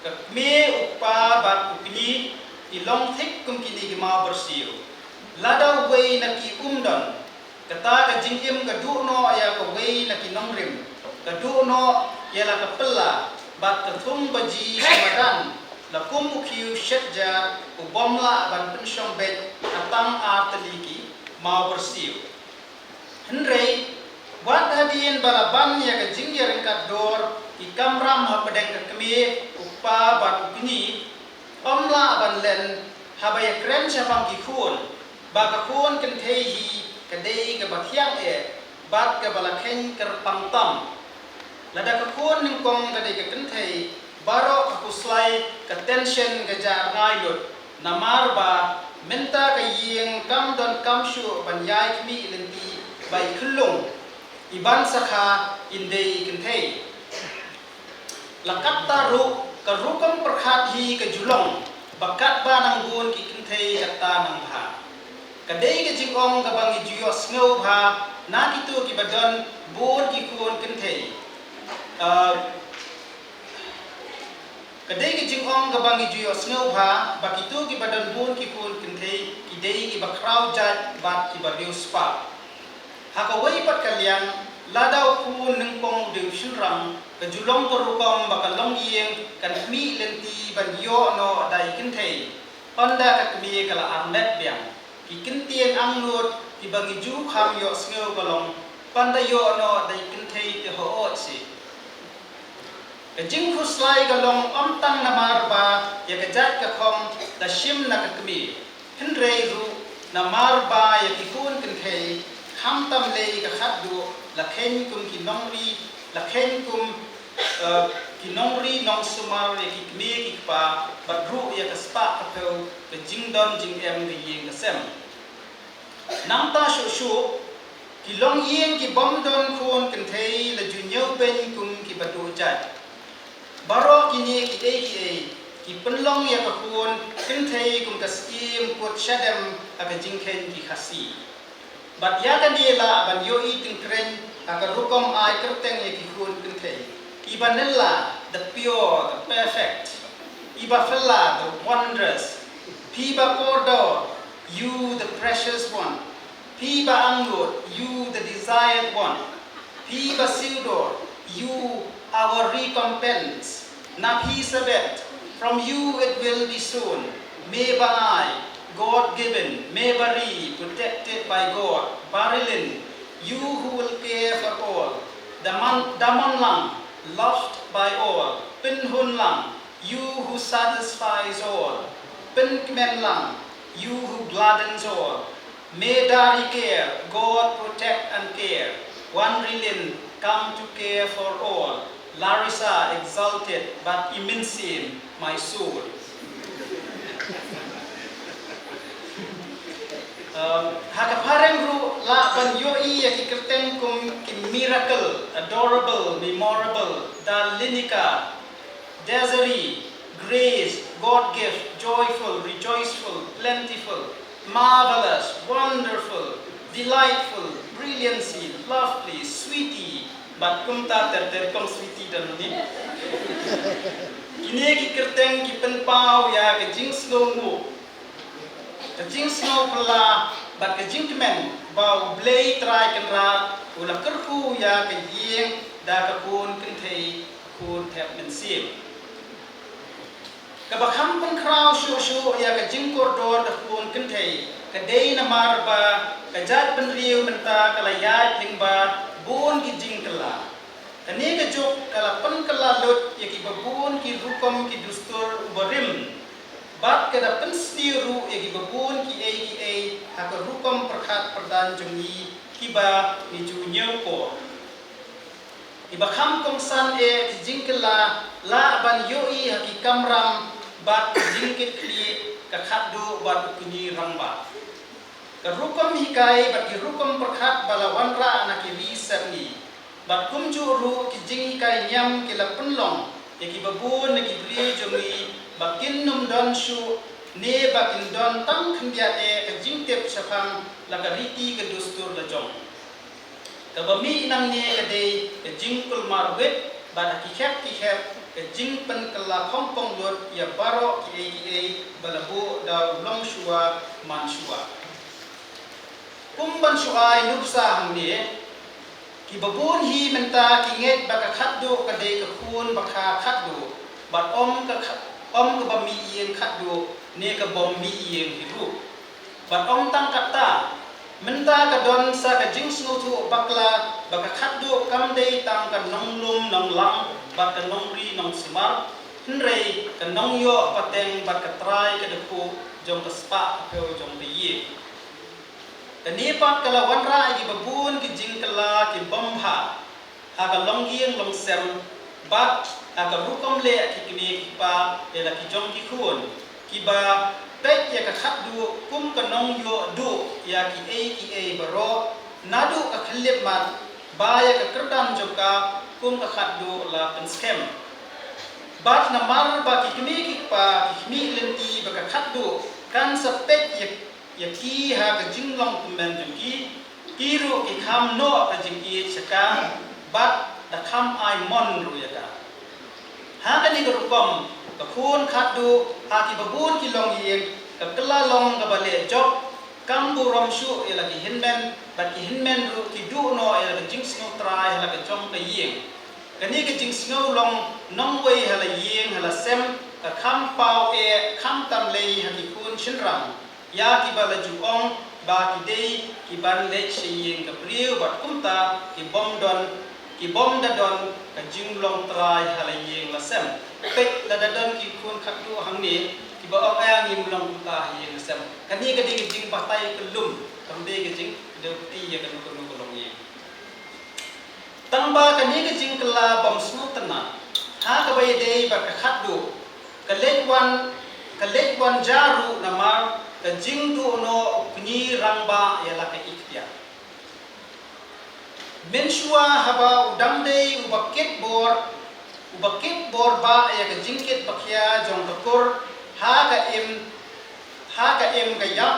Ka kmie, u kpa bad u kñi ki long thik kum kine ki maw byrsiew. Lada uwei na ki um don, kata ka jingim ka duh noh ïa kawei na ki nongrim, ka duh noh ïa la ka pla, bad ka thung baji ka madan, la kum u khiew shet ja, u bym lah ban pynshong beit ha tang ar tylli ki maw byrsiew. Hynrei wat hadien ba la ban ïa ka jingïaryngkat dor, ki kamram hapdeng ka kmie, u kpa bad u kñi, ym lah ban len, haba ïakren shaphang ki khun, ba ka khun kynthei hi ka dei kaba thiang eh bad kaba la kheiñ kyrpang tam. Lada ka khun nyngkong ka dei ka kynthei, baroh ka khuslai, ka tension ka jah rngai lut, namar ba mynta ka ïing kam don kam shuh ban ïai khmih lynti ba i khyllung, i ban sa kha in dei i kynthei. La katta ruh, ka rukom pyrkhat hi ka ju long ba katba nang bun ki kynthei katta nang bha. Ka dei ka jingong kaba ngi ju ïohsngew bha na kito kiba don bun ki khun kynthei. Ah, ka dei ka jingong kaba ngi ju ïohsngew bha ba kito kiba don bun ki khun kynthei ki dei kiba khraw jait bad kiba riewspah. Ha kawei pat ka liang, lada u khun nyngkong u dei u shynrang, ka ju long ka rukom ba ka longïing kan khmih lynti ban ïoh noh da i kynthei, ynda ka kmie ka la armet biang. Ki kyntien angnud kiba ngi ju kham ïohsngew ka long, ynda ïoh noh da i kynthei te hooid seh. Ka jingkhuslai ka long ym tang namar ba ïa ka jait ka khong la shim na ka kmie, hynrei ruh namar ba ïa ki khun kynthei, khamtam lei ka khatduh, la kheiñ kum ki nongri, la kheiñ kum, eh, ki nongri nongsumar ïa ki kmie ki kpa, bad ruh ïa ka spah ka phew ka jingdon jingem ka ïing ka sem. Nangta shuh shuh, ki longïing ki bym don khun kynthei la ju ñiewbeiñ kum kiba duh jait. Baroh kine kiei kiei ki pynlong ïa ka khun kynthei kum ka syiem kut shadem ha ka jingkheiñ ki Khasi. Bad ïa kane lah ban ïohi tyngkreiñ ha ka rukom ai kyrteng ïa ki khun kynthei. Iba nylla, the pure, the perfect. Iba phylla, the wondrous. Phi ba kordor, you the precious one. Phi ba angnud, you the desired one. Phi ba siewdor, you our recompense. Na phi sabet, from you it will be sown. Me ba ai, God given, me ba ri, protected by God, ba rilin, you who will care for all. Daman, daman lang, loved by all, pynhun lang, you who satisfies all, pynkmen lang, you who gladdens all. Me da ri care, God protect and care, wan rilin, come to care for all. Larissa exalted, but immense in my soul. Um, ha ka phareng ruh lah ban ïohi ïa ki kyrteng kum ki miracle, adorable, memorable, da Linica, Desiree, grace, God gift, joyful, rejoiceful, plentiful, marvelous, wonderful, delightful, brilliancy, lovely, sweetie, bad kumta ter ter kong sweetie da nuni. Kine ki kyrteng ki pynpaw ïa ka jingsngewnguh, ka jingsngew phylla bad ka jingkmen ba U Blei Trai Kynrad u la kyrkhu ïa ka ïing da ka khun kynthei, ka khun thep mynsiem. Kaba kham pynkhraw shuh shuh ïa ka jingkordor ka khun kynthei ka dei namar ba ka jaitbynriew mynta ka la ïaid lyngba bun ki jingkylla. Kane ka juk ka la pynkylla lut ïa kiba bun ki rukom ki dustur uba rim. Bad ka da pynsniew ruh ïa kiba bun kiei kiei ha ka rukom pyrkhat pyrdan jong ngi kiba ngi ju ñiewkor. Kiba kham kongsan eh ki jingkylla lah ban ïohi ha ki kamram bad ki jingkitkhlieh, ka khatduh bad u kñi rangbah. Ka rukom hikai bad ki rukom pyrkhat ba la wanrah na ki ri sepngi. Bad kumjuh ruh ki jinghikai niam ki la pynlong ïa kiba bun na ki briew jong ngi ba kin nym don shuh ne ba kin don tang khyndiat eh ka jingtip shaphang la ka riti ka dustur la jong. Kaba mih nangne ka dei ka jingkulmar wit bad ha ki khep ki khep ka jingpynkylla khongpong lut ïa baroh kiei kiei ba la buh da u longshuwa manshuwa. Kum ban shu ai nuksa hangne, kiba bun hi mynta ki ngeit ba ka khatduh ka dei ka khun ba kha khatduh, bad ym ka kha-, ym kaba mih ïing khatduh ne ka bym mih ïing hi ruh. Bad ym tang katta, mynta ka don sa ka jingsngewthuh bakla ba ka khatduh kam dei tang ka nonglum nonglang bad ka nongri nongsumar, hynrei ka nongïoh pateng bad ka trai ka dkhot jong ka spah ka phew jong ka ïing. Kane pat ka la wanrah ïa kiba bun ki jingkylla ki bym bha ha ka longïing longsem bad ha ka rukom leh ki kmie ki kpa ïa la ki jong ki khun, kiba peit ïa ka khatduh kum ka nongïoh duh ïa kiei kiei baroh, naduh ka khyllip mat ba ïa ka kyrdan jong ka kum ka khatduh la pynskhem. Bad namar ba ki kmie ki kpa ki khmih lynti ba ka khatduh kan sa peit ïa ïa ki ha ka jinglong tymmen jong ki, ki ruh ki kham noh ka jingïeit sha ka, bad da kham ai mon ruh ïa ka. Ha kane ka rukom, ka khun khatduh ha kiba bun ki longïing, ka kylla long kaba leh jop, kam burom shuh ïa la ki hynmen, bad ki hynmen ruh ki duh noh ïa la ka jingsngew trai ha la ka jong ka ïing. Kane ka jingsngew long nongwei ha la ïing ha la sem, ka kham paw eh kham tam lei ha ki khun shynrang ïa kiba la ju ong ba ki dei ki ban leit sha ïing ka briew bad kumta ki bym don, ki bym da don ka jinglong trai ha la ïing la sem. Peit, lada don ki khun khatduh hangne kiba ong, "Ai, ngim long kumta ha ïing la sem." Kane ka dei ka jingbatai kyllum, kam dei ka jingdei ïa kano kano ka longïing. Tang ba kane ka jingkylla bym sngewtynnat ha kaba ïadei bad ka khatduh ka leit wan, ka leit wan jia ruh namar ka jingduh noh u kñi rangbah ïa la ka iktiar. Mynshuwa haba u dang dei uba kit bor, uba kit bor bah ïa ka jingkit ba khia jong ka kur ha ka im, ha ka im ka ïap,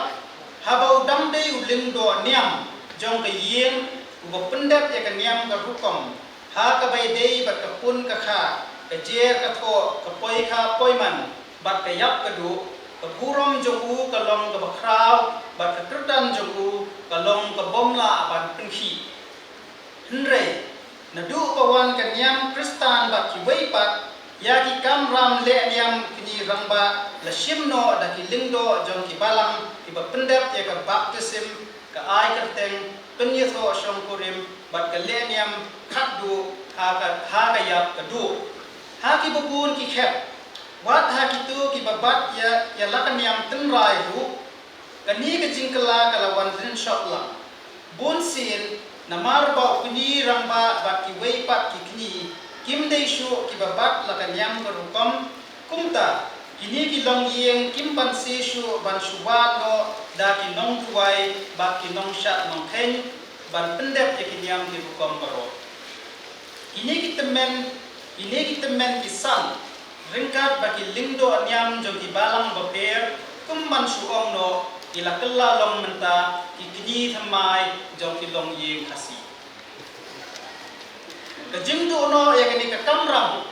haba u dang dei u lyngdoh niam jong ka ïing, uba pyndep ïa ka niam ka rukom ha kaba ïadei bad ka pun ka kha, ka jer ka thoh, ka poi kha poi man, bad ka ïap ka duh, ka burom jong u ka long kaba khraw, bad ka kyrdan jong u ka long ka bym lah ban pynkhih. Hynrei naduh ba wan ka niam Khristan bad kiwei pat, Ïa ki kamram leh niam kñi rangbah la shim noh da ki lyngdoh jong ki balang kiba pyndep ïa ka baptism, ka ai kyrteng, pynïathoh shongkurim bad ka leh niam khatduh ha ka, ha ka ïap ka duh. Ha kiba bun ki khep, wat ha kito kiba bat ïa, ïa la ka niam tynrai ruh, kane ka jingkylla ka la wan rin shop lang. Bun sien, namar ba u kñi rangbah bad kiwei pat ki kñi kim dei shuh kiba bat la ka niam ka rukom, kumta kine ki longïing kim banse shuh ban shu wad noh da ki nongduwai bad ki nongshad nongkheiñ ban pyndep ïa ki niam ki rukom baroh. Kine ki tymmen, kine ki tymmen ki san ryngkat bad ki lyngdoh niam jong ki balang bapher, kum ban shu ong noh, ki la kylla long mynta ki kñi thymmai jong ki longïing Khasi. Ka jingduh noh ïa kane ka kamram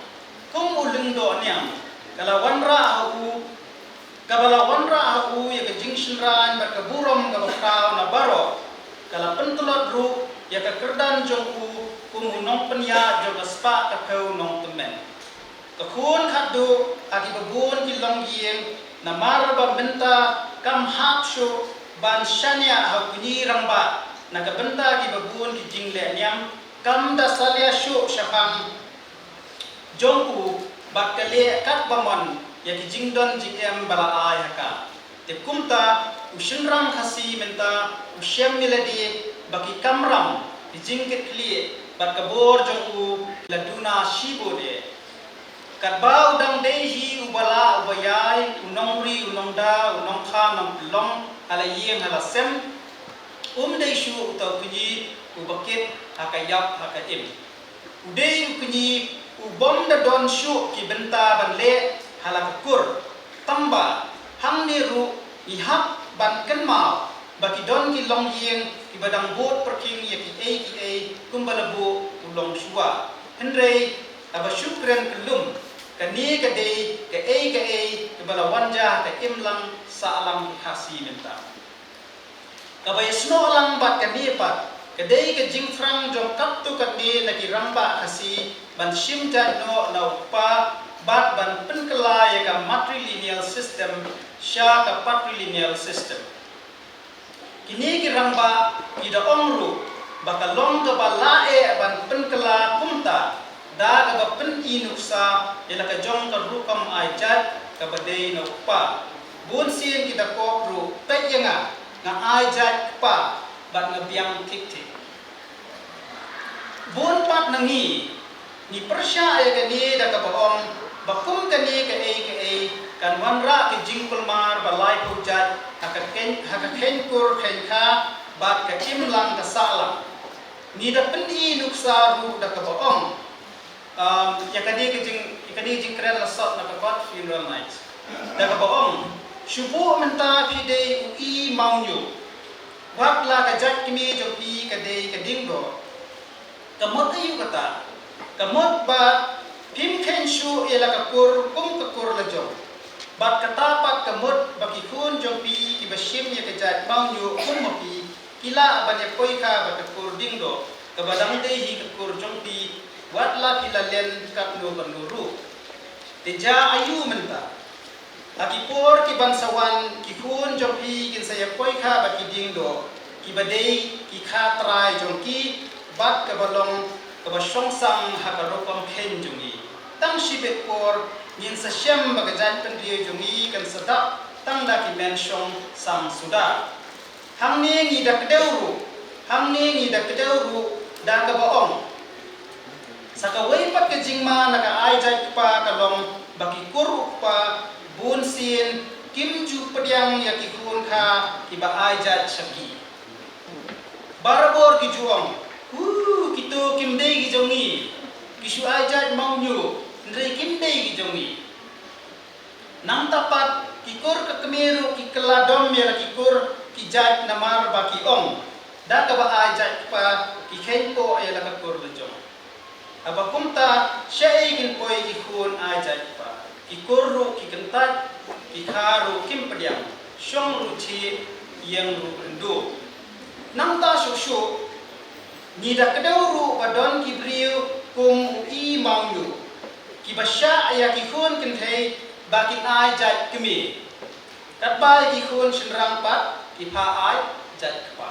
kum u lyngdoh niam ka la wanrah ha u, kaba la wanrah ha u ïa ka jingshynraiñ bad ka burom kaba khraw na baroh, ka la pyntlot ruh ïa ka kyrdan jong u kum u nongpynïaid jong ka spah ka phew nongtymmen. Ka khun khatduh ha kiba bun ki longïing, namar ba mynta kam hap shuh ban shaniah ha u kñi rangbah na ka bynta kiba bun ki jingleh niam, kam da salia shuh shaphang jong u bad ka leh katba mon ïa ki jingdon jingem ba la ai ha ka. Te kumta u shynrang Khasi mynta u shem ïa lade ba ki kamram, ki jingkitkhlieh bad ka bor jong u ki la duna shibun eh. Katba u dang dei hi uba lah uba ïai, u nongri u nongda, u nongkha nongpynlong ha la ïing ha la sem, um dei shuh uta u kñi uba kit ha ka ïap ha ka im. U dei u kñi u bym da don shuh ki bynta ban leh ha la ka kur. Tangba hangne ruh ngi hap ban kynmaw ba ki don ki longïing kiba dang bud pyrkhing ïa kiei kiei kumba la buh u longshuwa. Hynrei haba shu kren kyllum, kane ka dei kaei kaei kaba la wan jia ha ka imlang sahlang ki Khasi mynta. Kaba ïasnoh lang bad kane pat ka dei ka jingthrang jong katto katne na ki rangbah Khasi ban shim jait noh na u kpa bad ban pynkylla ïa ka matrilineal system sha ka patrilineal system. Kine ki rangbah ki da ong ruh ba ka long kaba lah eh ban pynkylla kumta da kaba pyni nuksa ïa la ka jong ka rukom ai jait kaba dei na u kpa. Bun sien ki da kop ruh, peit ïa nga, nga ai jait kpa bad nga biang thik thik. Bun pat na ngi ngi pyrshah ïa kane da kaba ong ba kum kane kaei kaei kan wanrah ka jingkulmar ba laiphew jait ha ka kheiñ, ha ka kheiñ kur kheiñ kha bad ka imlang ka sahlang. Ngi da pyni nuksa ruh da kaba ong, um, ïa kane ka jing, ïa kane ka jingkren la sot na ka kot Funeral Night. Da kaba ong, shu buh mynta phi dei u i mawñiuh. Wat la ka jait kmie jong phi ka dei ka diengdoh. Ka mut aïu kata? Ka mut ba phim kheiñ shuh ïa la ka kur kum ka kur la jong. Bad kata pat ka mut ba ki khun jong phi kiba shim ïa ka jait mawñiuh kum ma phi, ki lah ban ïa poi kha bad ka kur diengdoh, kaba dang dei hi ka kur jong phi, wat la phi la len katno katno ruh. Te jia aïu mynta? Ha ki por ki ban sa wan, ki khun jong phi kin sa ïa poi kha bad ki diengdoh, kiba dei ki kha trai jong ki, bad kaba long kaba shongsang ha ka rukom kheiñ jong ngi. Tang shibit por ngin sa shem ba ka jaitbynriew jong ngi kan sa dap tang da ki men shongsang suda. Hangne ngi da kdew ruh, hangne ngi da kdew ruh da kaba ong, sa kawei pat ka jingma na ka ai jait kpa ka long ba ki kur u kpa bun sien kim ju pdiang ïa ki khun kha kiba ai jait sha ki. Barabor ki ju ong, u, kito kim dei ki jong ngi, ki shu ai jait mawñiuh, hynrei kim dei ki jong ngi. Nangta pat ki kur ka kmie ruh ki kylla dom ïa la ki kur ki jait namar ba ki ong, da kaba ai jait kpa ki kheiñ poh ïa la ka kur la jong. Haba kumta shaei kin poi ki khun ai jait kpa? Ki kur ruh ki kyntait, ki kha ruh kim pdiang, shong ruh chih, ïeng ruh ryndu. Nangta shuh shuh ngi da kdew ruh ba don ki briew kum u i mawñiuh. Kiba shah ïa ki khun kynthei ba kin ai jait kmie. Katba ïa ki khun shynrang pat ki phah ai jait kpa.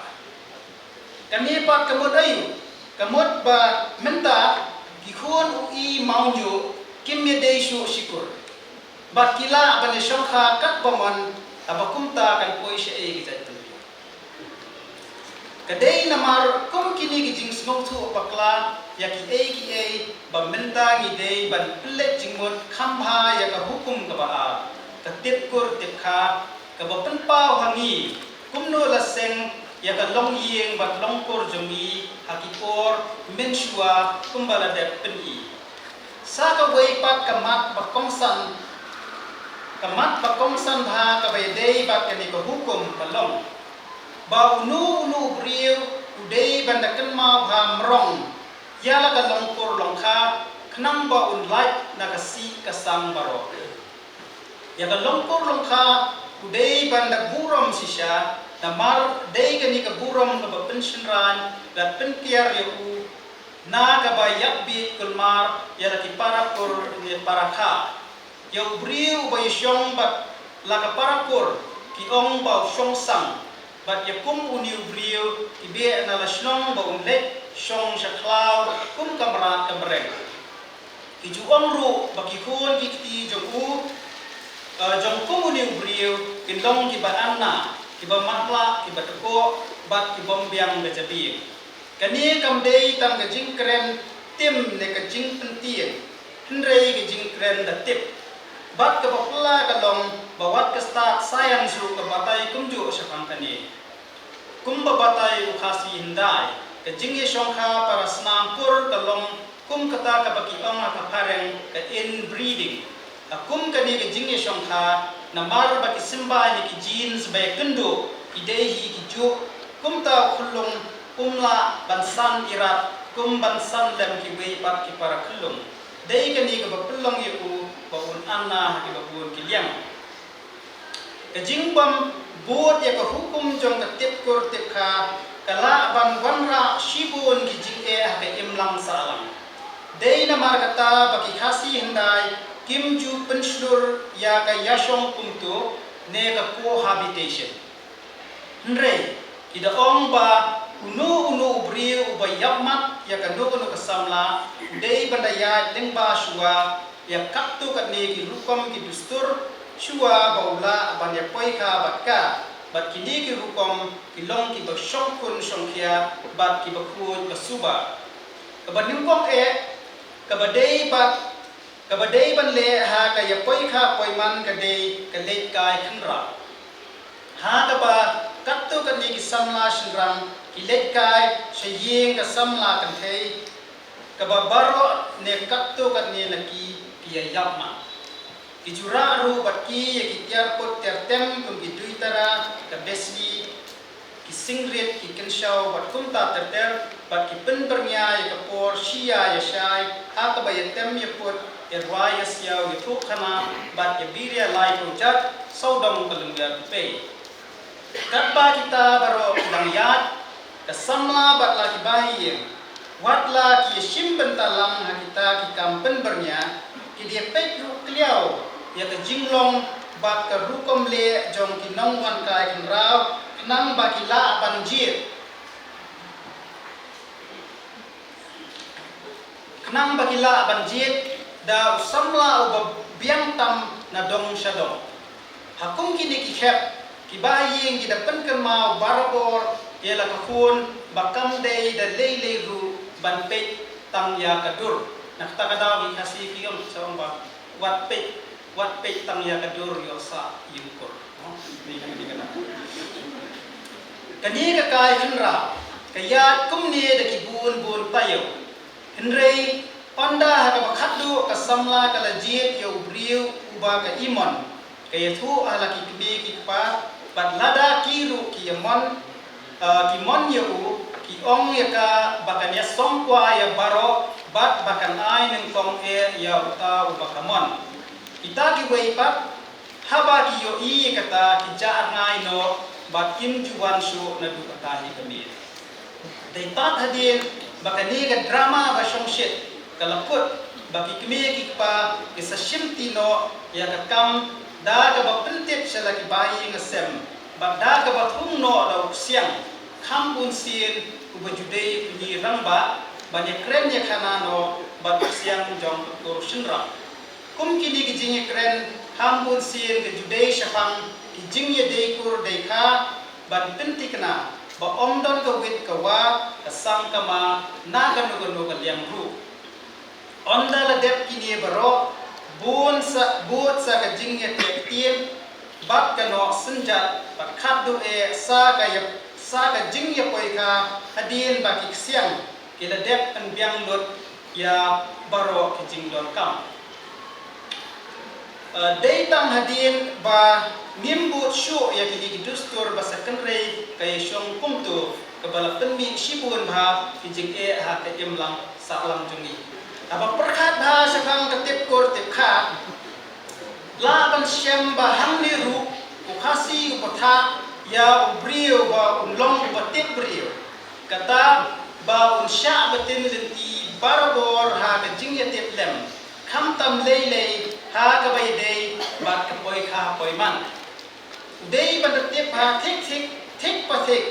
Kane pat ka mut aïu? Ka mut ba mynta ki khun u i mawnjuh kim ïadei shuh shikur. Bad ki lah ban ïashongkha katba mon haba kumta kan poi shaei ka jaitbynriew. Ka dei namar kum kine ki jingsngewthuh bakla ïa kiei kiei ba mynta ngi dei ban pynleit jingmut kham bha ïa ka hukum kaba ar, ka tip kur tip kha, kaba pynpaw ha ngi kumno la seng ïa ka longïing bad longkur jong ngi ha ki por mynshuwa kumba la dep pyni. Sa kawei pat ka mat ba kongsan, ka mat ba kongsan bha kaba ïadei bad kane ka hukum ka long ba uno uno u briew u dei ban da kynmaw bha mrong ïa la ka longkur longkha khnang ba un lait na ka sih ka sang baroh. Ïa ka longkur longkha u dei ban da burom shisha, namar dei kane ka burom kaba pynshynrain bad pynkiar ïa u na kaba ïapbiej kulmar ïa la ki para kur ne para kha. Ïa u briew uba ïashong bad la ka para kur ki ong ba u shong sang, bad ïa kum une u briew ki beh na la shnong ba un leit shong sha khlaw kum ka mrad ka mreng. Ki ju ong ruh ba ki khun ki kti jong u, eh, jong kum une u briew kin long kiba anna, kiba matlah, kiba tkoh bad ki bym biang ka jabieng. Kane kam dei tang ka jingkren tim ne ka jingpyntieng, hynrei ka jingkren da tip. Bad kaba phylla ka long ba wat ka stad science ruh ka batai kumjuh shaphang kane. Kumba batai u Khasi Hyndai, ka jingïashongkha para snam kur ka long kum kata kaba ki ong ha ka phareng ka inbreeding. Ha kum kane ka jingïashongkha, namar ba ki symbai ne ki genes ba ïakynduh ki dei hi ki juh, kumta u khyllung um lah ban san irat kum ban san lem kiwei pat ki para khyllung. Dei kane kaba pynlong ïa u ba un anna ha kiba bun ki liang. Ka jingbym bud ïa ka hukum jong ka tip kur tip kha ka lah ban wanrah shibun ki jingeh ha ka imlang sahlang. Dei namar kata ba ki Khasi Hyndai kim ju pynshlur ïa ka ïashong kumto ne ka cohabitation. Hynrei ki da ong ba uno uno u briew uba ïapmat ïa kano kano ka samla u dei ban da ïaid lyngba shuwa ïa katto katne ki rukom ki dustur shuwa ba u lah ban ïapoikha bad ka. Bad kine ki rukom ki long kiba shongkun shongkhia bad kiba khuid ba suba. Kaba nyngkong eh, kaba dei bad kaba dei ban leh ha ka ïapoikha poiman ka dei ka leit kai khynraw. Ha kaba katto katne ki samla shynrang ki leit kai sha ïing ka samla kynthei, kaba baroh ne katto katne na ki ki ïaïapmat. Ki ju rah ruh bad ki ïa ki tiar put tiar tem kum ki duitara, ka besni, ki singrit, ki kynshaw bad kumta ter ter, bad ki pynbyrngia ïa ka por shi ïa ïa shai ha kaba ïa tem ïa put, ïa rwai ïa siaw, ïa thuh khana bad ïa biria lai phew jait sawdong ka lyngngoh pei. Katba kita baroh ki dang ïaid, ka samla bad la ki bahaïing, wat la ki ïa shim bynta lang ha kita ki kam pynbyrngia, ki dei peit ruh kliaw ïa ka jinglong bad ka rukom leh jong ki nongwan kai khynraw khnang ba ki lah ban jied. Khnang ba ki lah ban jied da u samla uba biang tam na dong sha dong. Ha kum kine ki khep, ki bahaïing ki da pynkynmaw barabor ïa la ka khun ba kam dei da lei lei ruh ban peit tang ïa ka dur. Na kata ka daw ki Khasi ki ong, sa ong ba wat peit, wat peit tang ïa ka dur, ïoh sah ïing kur. Kane ka kai khynraw ka ïaid kumne da ki bun bun taïew. Hynrei ynda ha kaba khatduh ka samla ka la jied ïa u briew uba ka imon, ka ïathuh ha la ki kmie ki kpa, bad lada ki ruh ki ïamon, ah, ki mon ïa u, ki ong ïa ka ba kan ïasong kwah ïa baroh bad ba kan ai nyngkong eh ïa uta uba ka mon. Kita kiwei pat, haba ki ïohi ïa kata, ki jah rngai noh bad kim ju wan shuh naduh kata hi ka miet. Dei pat hadien ba kane ka drama ba shongshit ka la kut, ba ki kmie ki kpa ki sa shimti noh ïa ka kam da kaba pyntip sha la ki bahaïing hasem bad da kaba thung noh da u ksiang, kham bun sien uba ju dei u nongrangbah ban ïakren ïakhana noh bad u ksiang jong ka kur shynrang. Kum kine ki jingïakren kham bun sien ka ju dei shaphang ki jingïadei kur dei kha ban pynthikna ba ym don ka wit ka wa, ka sang ka ma na kano kano ka liang ruh. Ynda la dep kine baroh, bun sa, bud sa ka jingïateh ktien bad ka noh synjat bad khatduh eh sa ka ïap, sa ka jingïapoikha hadien ba ki ksiang ki la dep pynbiang lut ïa baroh ki jingdonkam. Eh, dei tang hadien ba ngim bud shuh ïa kine ki dustur ba sa kynrei ka ïashong kumto kaba la pynmih shibun bha ki jingeh ha ka imlang sahlang jong ngi. Haba pyrkhat bha shaphang ka tip kur tip kha, lah ban shem ba hangne ruh u Khasi u pathah ïa u briew ba un long uba tip briew. Kata ba un shah btin lynti barabor ha ka jingïatiplem, khamtam lei lei ha kaba ïadei bad ka poikha poiman. U dei ban da tip ha thik thik, thik pa thik,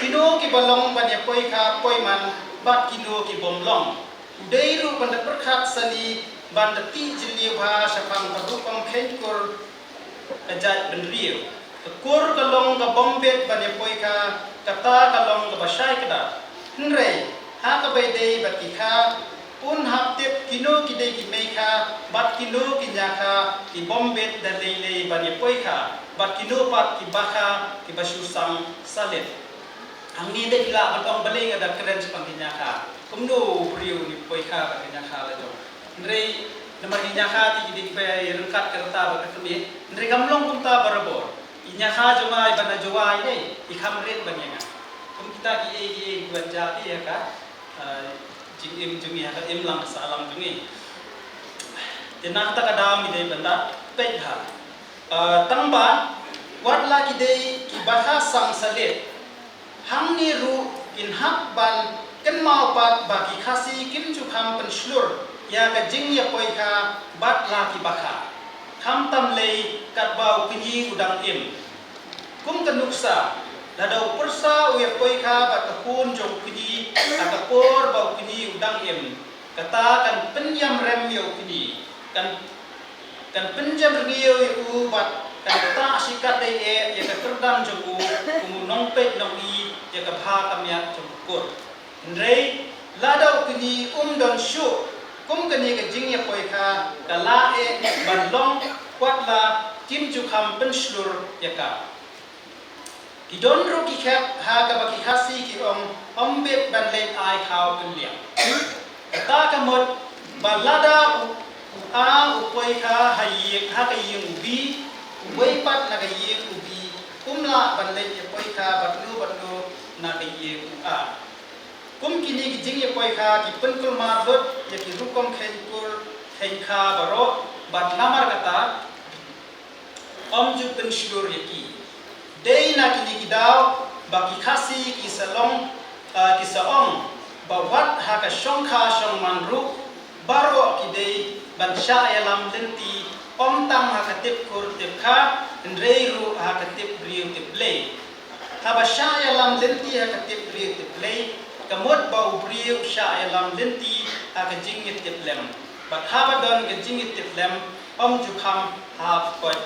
kino kiba long ban ïapoikha poiman bad kino ki bym long. U dei ruh ban da pyrkhat sani ban da tih jylliew bha shaphang ka rukom kheiñ kur ka jaitbynriew. Ka kur ka long ka bym bit ban ïapoikha, kata ka long kaba shai kdar. Hynrei ha kaba ïadei bad ki kha, un hap tip kino ki dei ki meikha bad kino ki ñiakha ki bym bit da lei lei ban ïapoikha bad kino pat ki bakha kiba shu sang salit. Hangne te phi lah ban ong balei nga da kren shaphang ki ñiakha. Kumno u briew un ïapoikha bad ki ñiakha la jong. Hynrei namar ki ñiakha te ki dei kiba ïaryngkat ka rta bad ka kmie. Hynrei kam long kumta barabor. Ki ñiakha jong nga iba na Jowai ne, ki kham rit ban ïa nga. Kum kita kiei kiei kiban jia te ïa ka, ah, jingim jong ngi ha ka imlang ka sahlang jong ngi. Te na kata ka daw ngi dei ban da peit ha. Ah, tang ba wat la ki dei ki bakha sang salit, hangne ruh kin hap ban kynmaw pat ba ki Khasi kim ju kham pynshlur ïa ka jingïapoikha bad la ki bakha. Khamtam lei katba u kñi u dang im. Kum ka nuksa, lada u pyrsa u ïapoikha bad ka khun jong u kñi ha ka por ba u kñi u dang im, kata kan pynïam rem ïa u kñi, kan, kan pynjemrngiew ïa u bad kan ktah shikatdei eh ïa ka kyrdan jong u kum u nongpeit nongi ïa ka bha ka miat jong ka kur. Hynrei lada u kñi um don shuh, kum kane ka jingïapoikha ka lah eh ban long wat la kim ju kham pynshlur ïa ka. Ki don ruh ki khep ha kaba ki Khasi ki ong, ym bit ban leit ai khaw kynliang. Kata ka mut ba lada u, u A u poikha ha ïing, ha ka ïing u B, uwei pat na ka ïing u B um lah ban leit ïapoikha bad no bad no na ka ïing u A. Kum kine ki jingïapoikha ki pynkulmar lut ïa ki rukom kheiñ kur kheiñ kha baroh bad namar kata ym ju pynshlur ïa ki. Dei na kine ki daw ba ki Khasi ki sa long, ah, ki sa ong ba wat ha ka shongkha shongman ruh baroh ki dei ban shah ïalam lynti, ym tang ha ka tip kur tip kha, hynrei ruh ha ka tip briew tip Blei. Haba shah ïalam lynti ha ka tip briew tip Blei, ka mut ba u briew shah ïalam lynti ha ka jingïatiplem. Bad haba don ka jingïatiplem, ym ju kham hap koit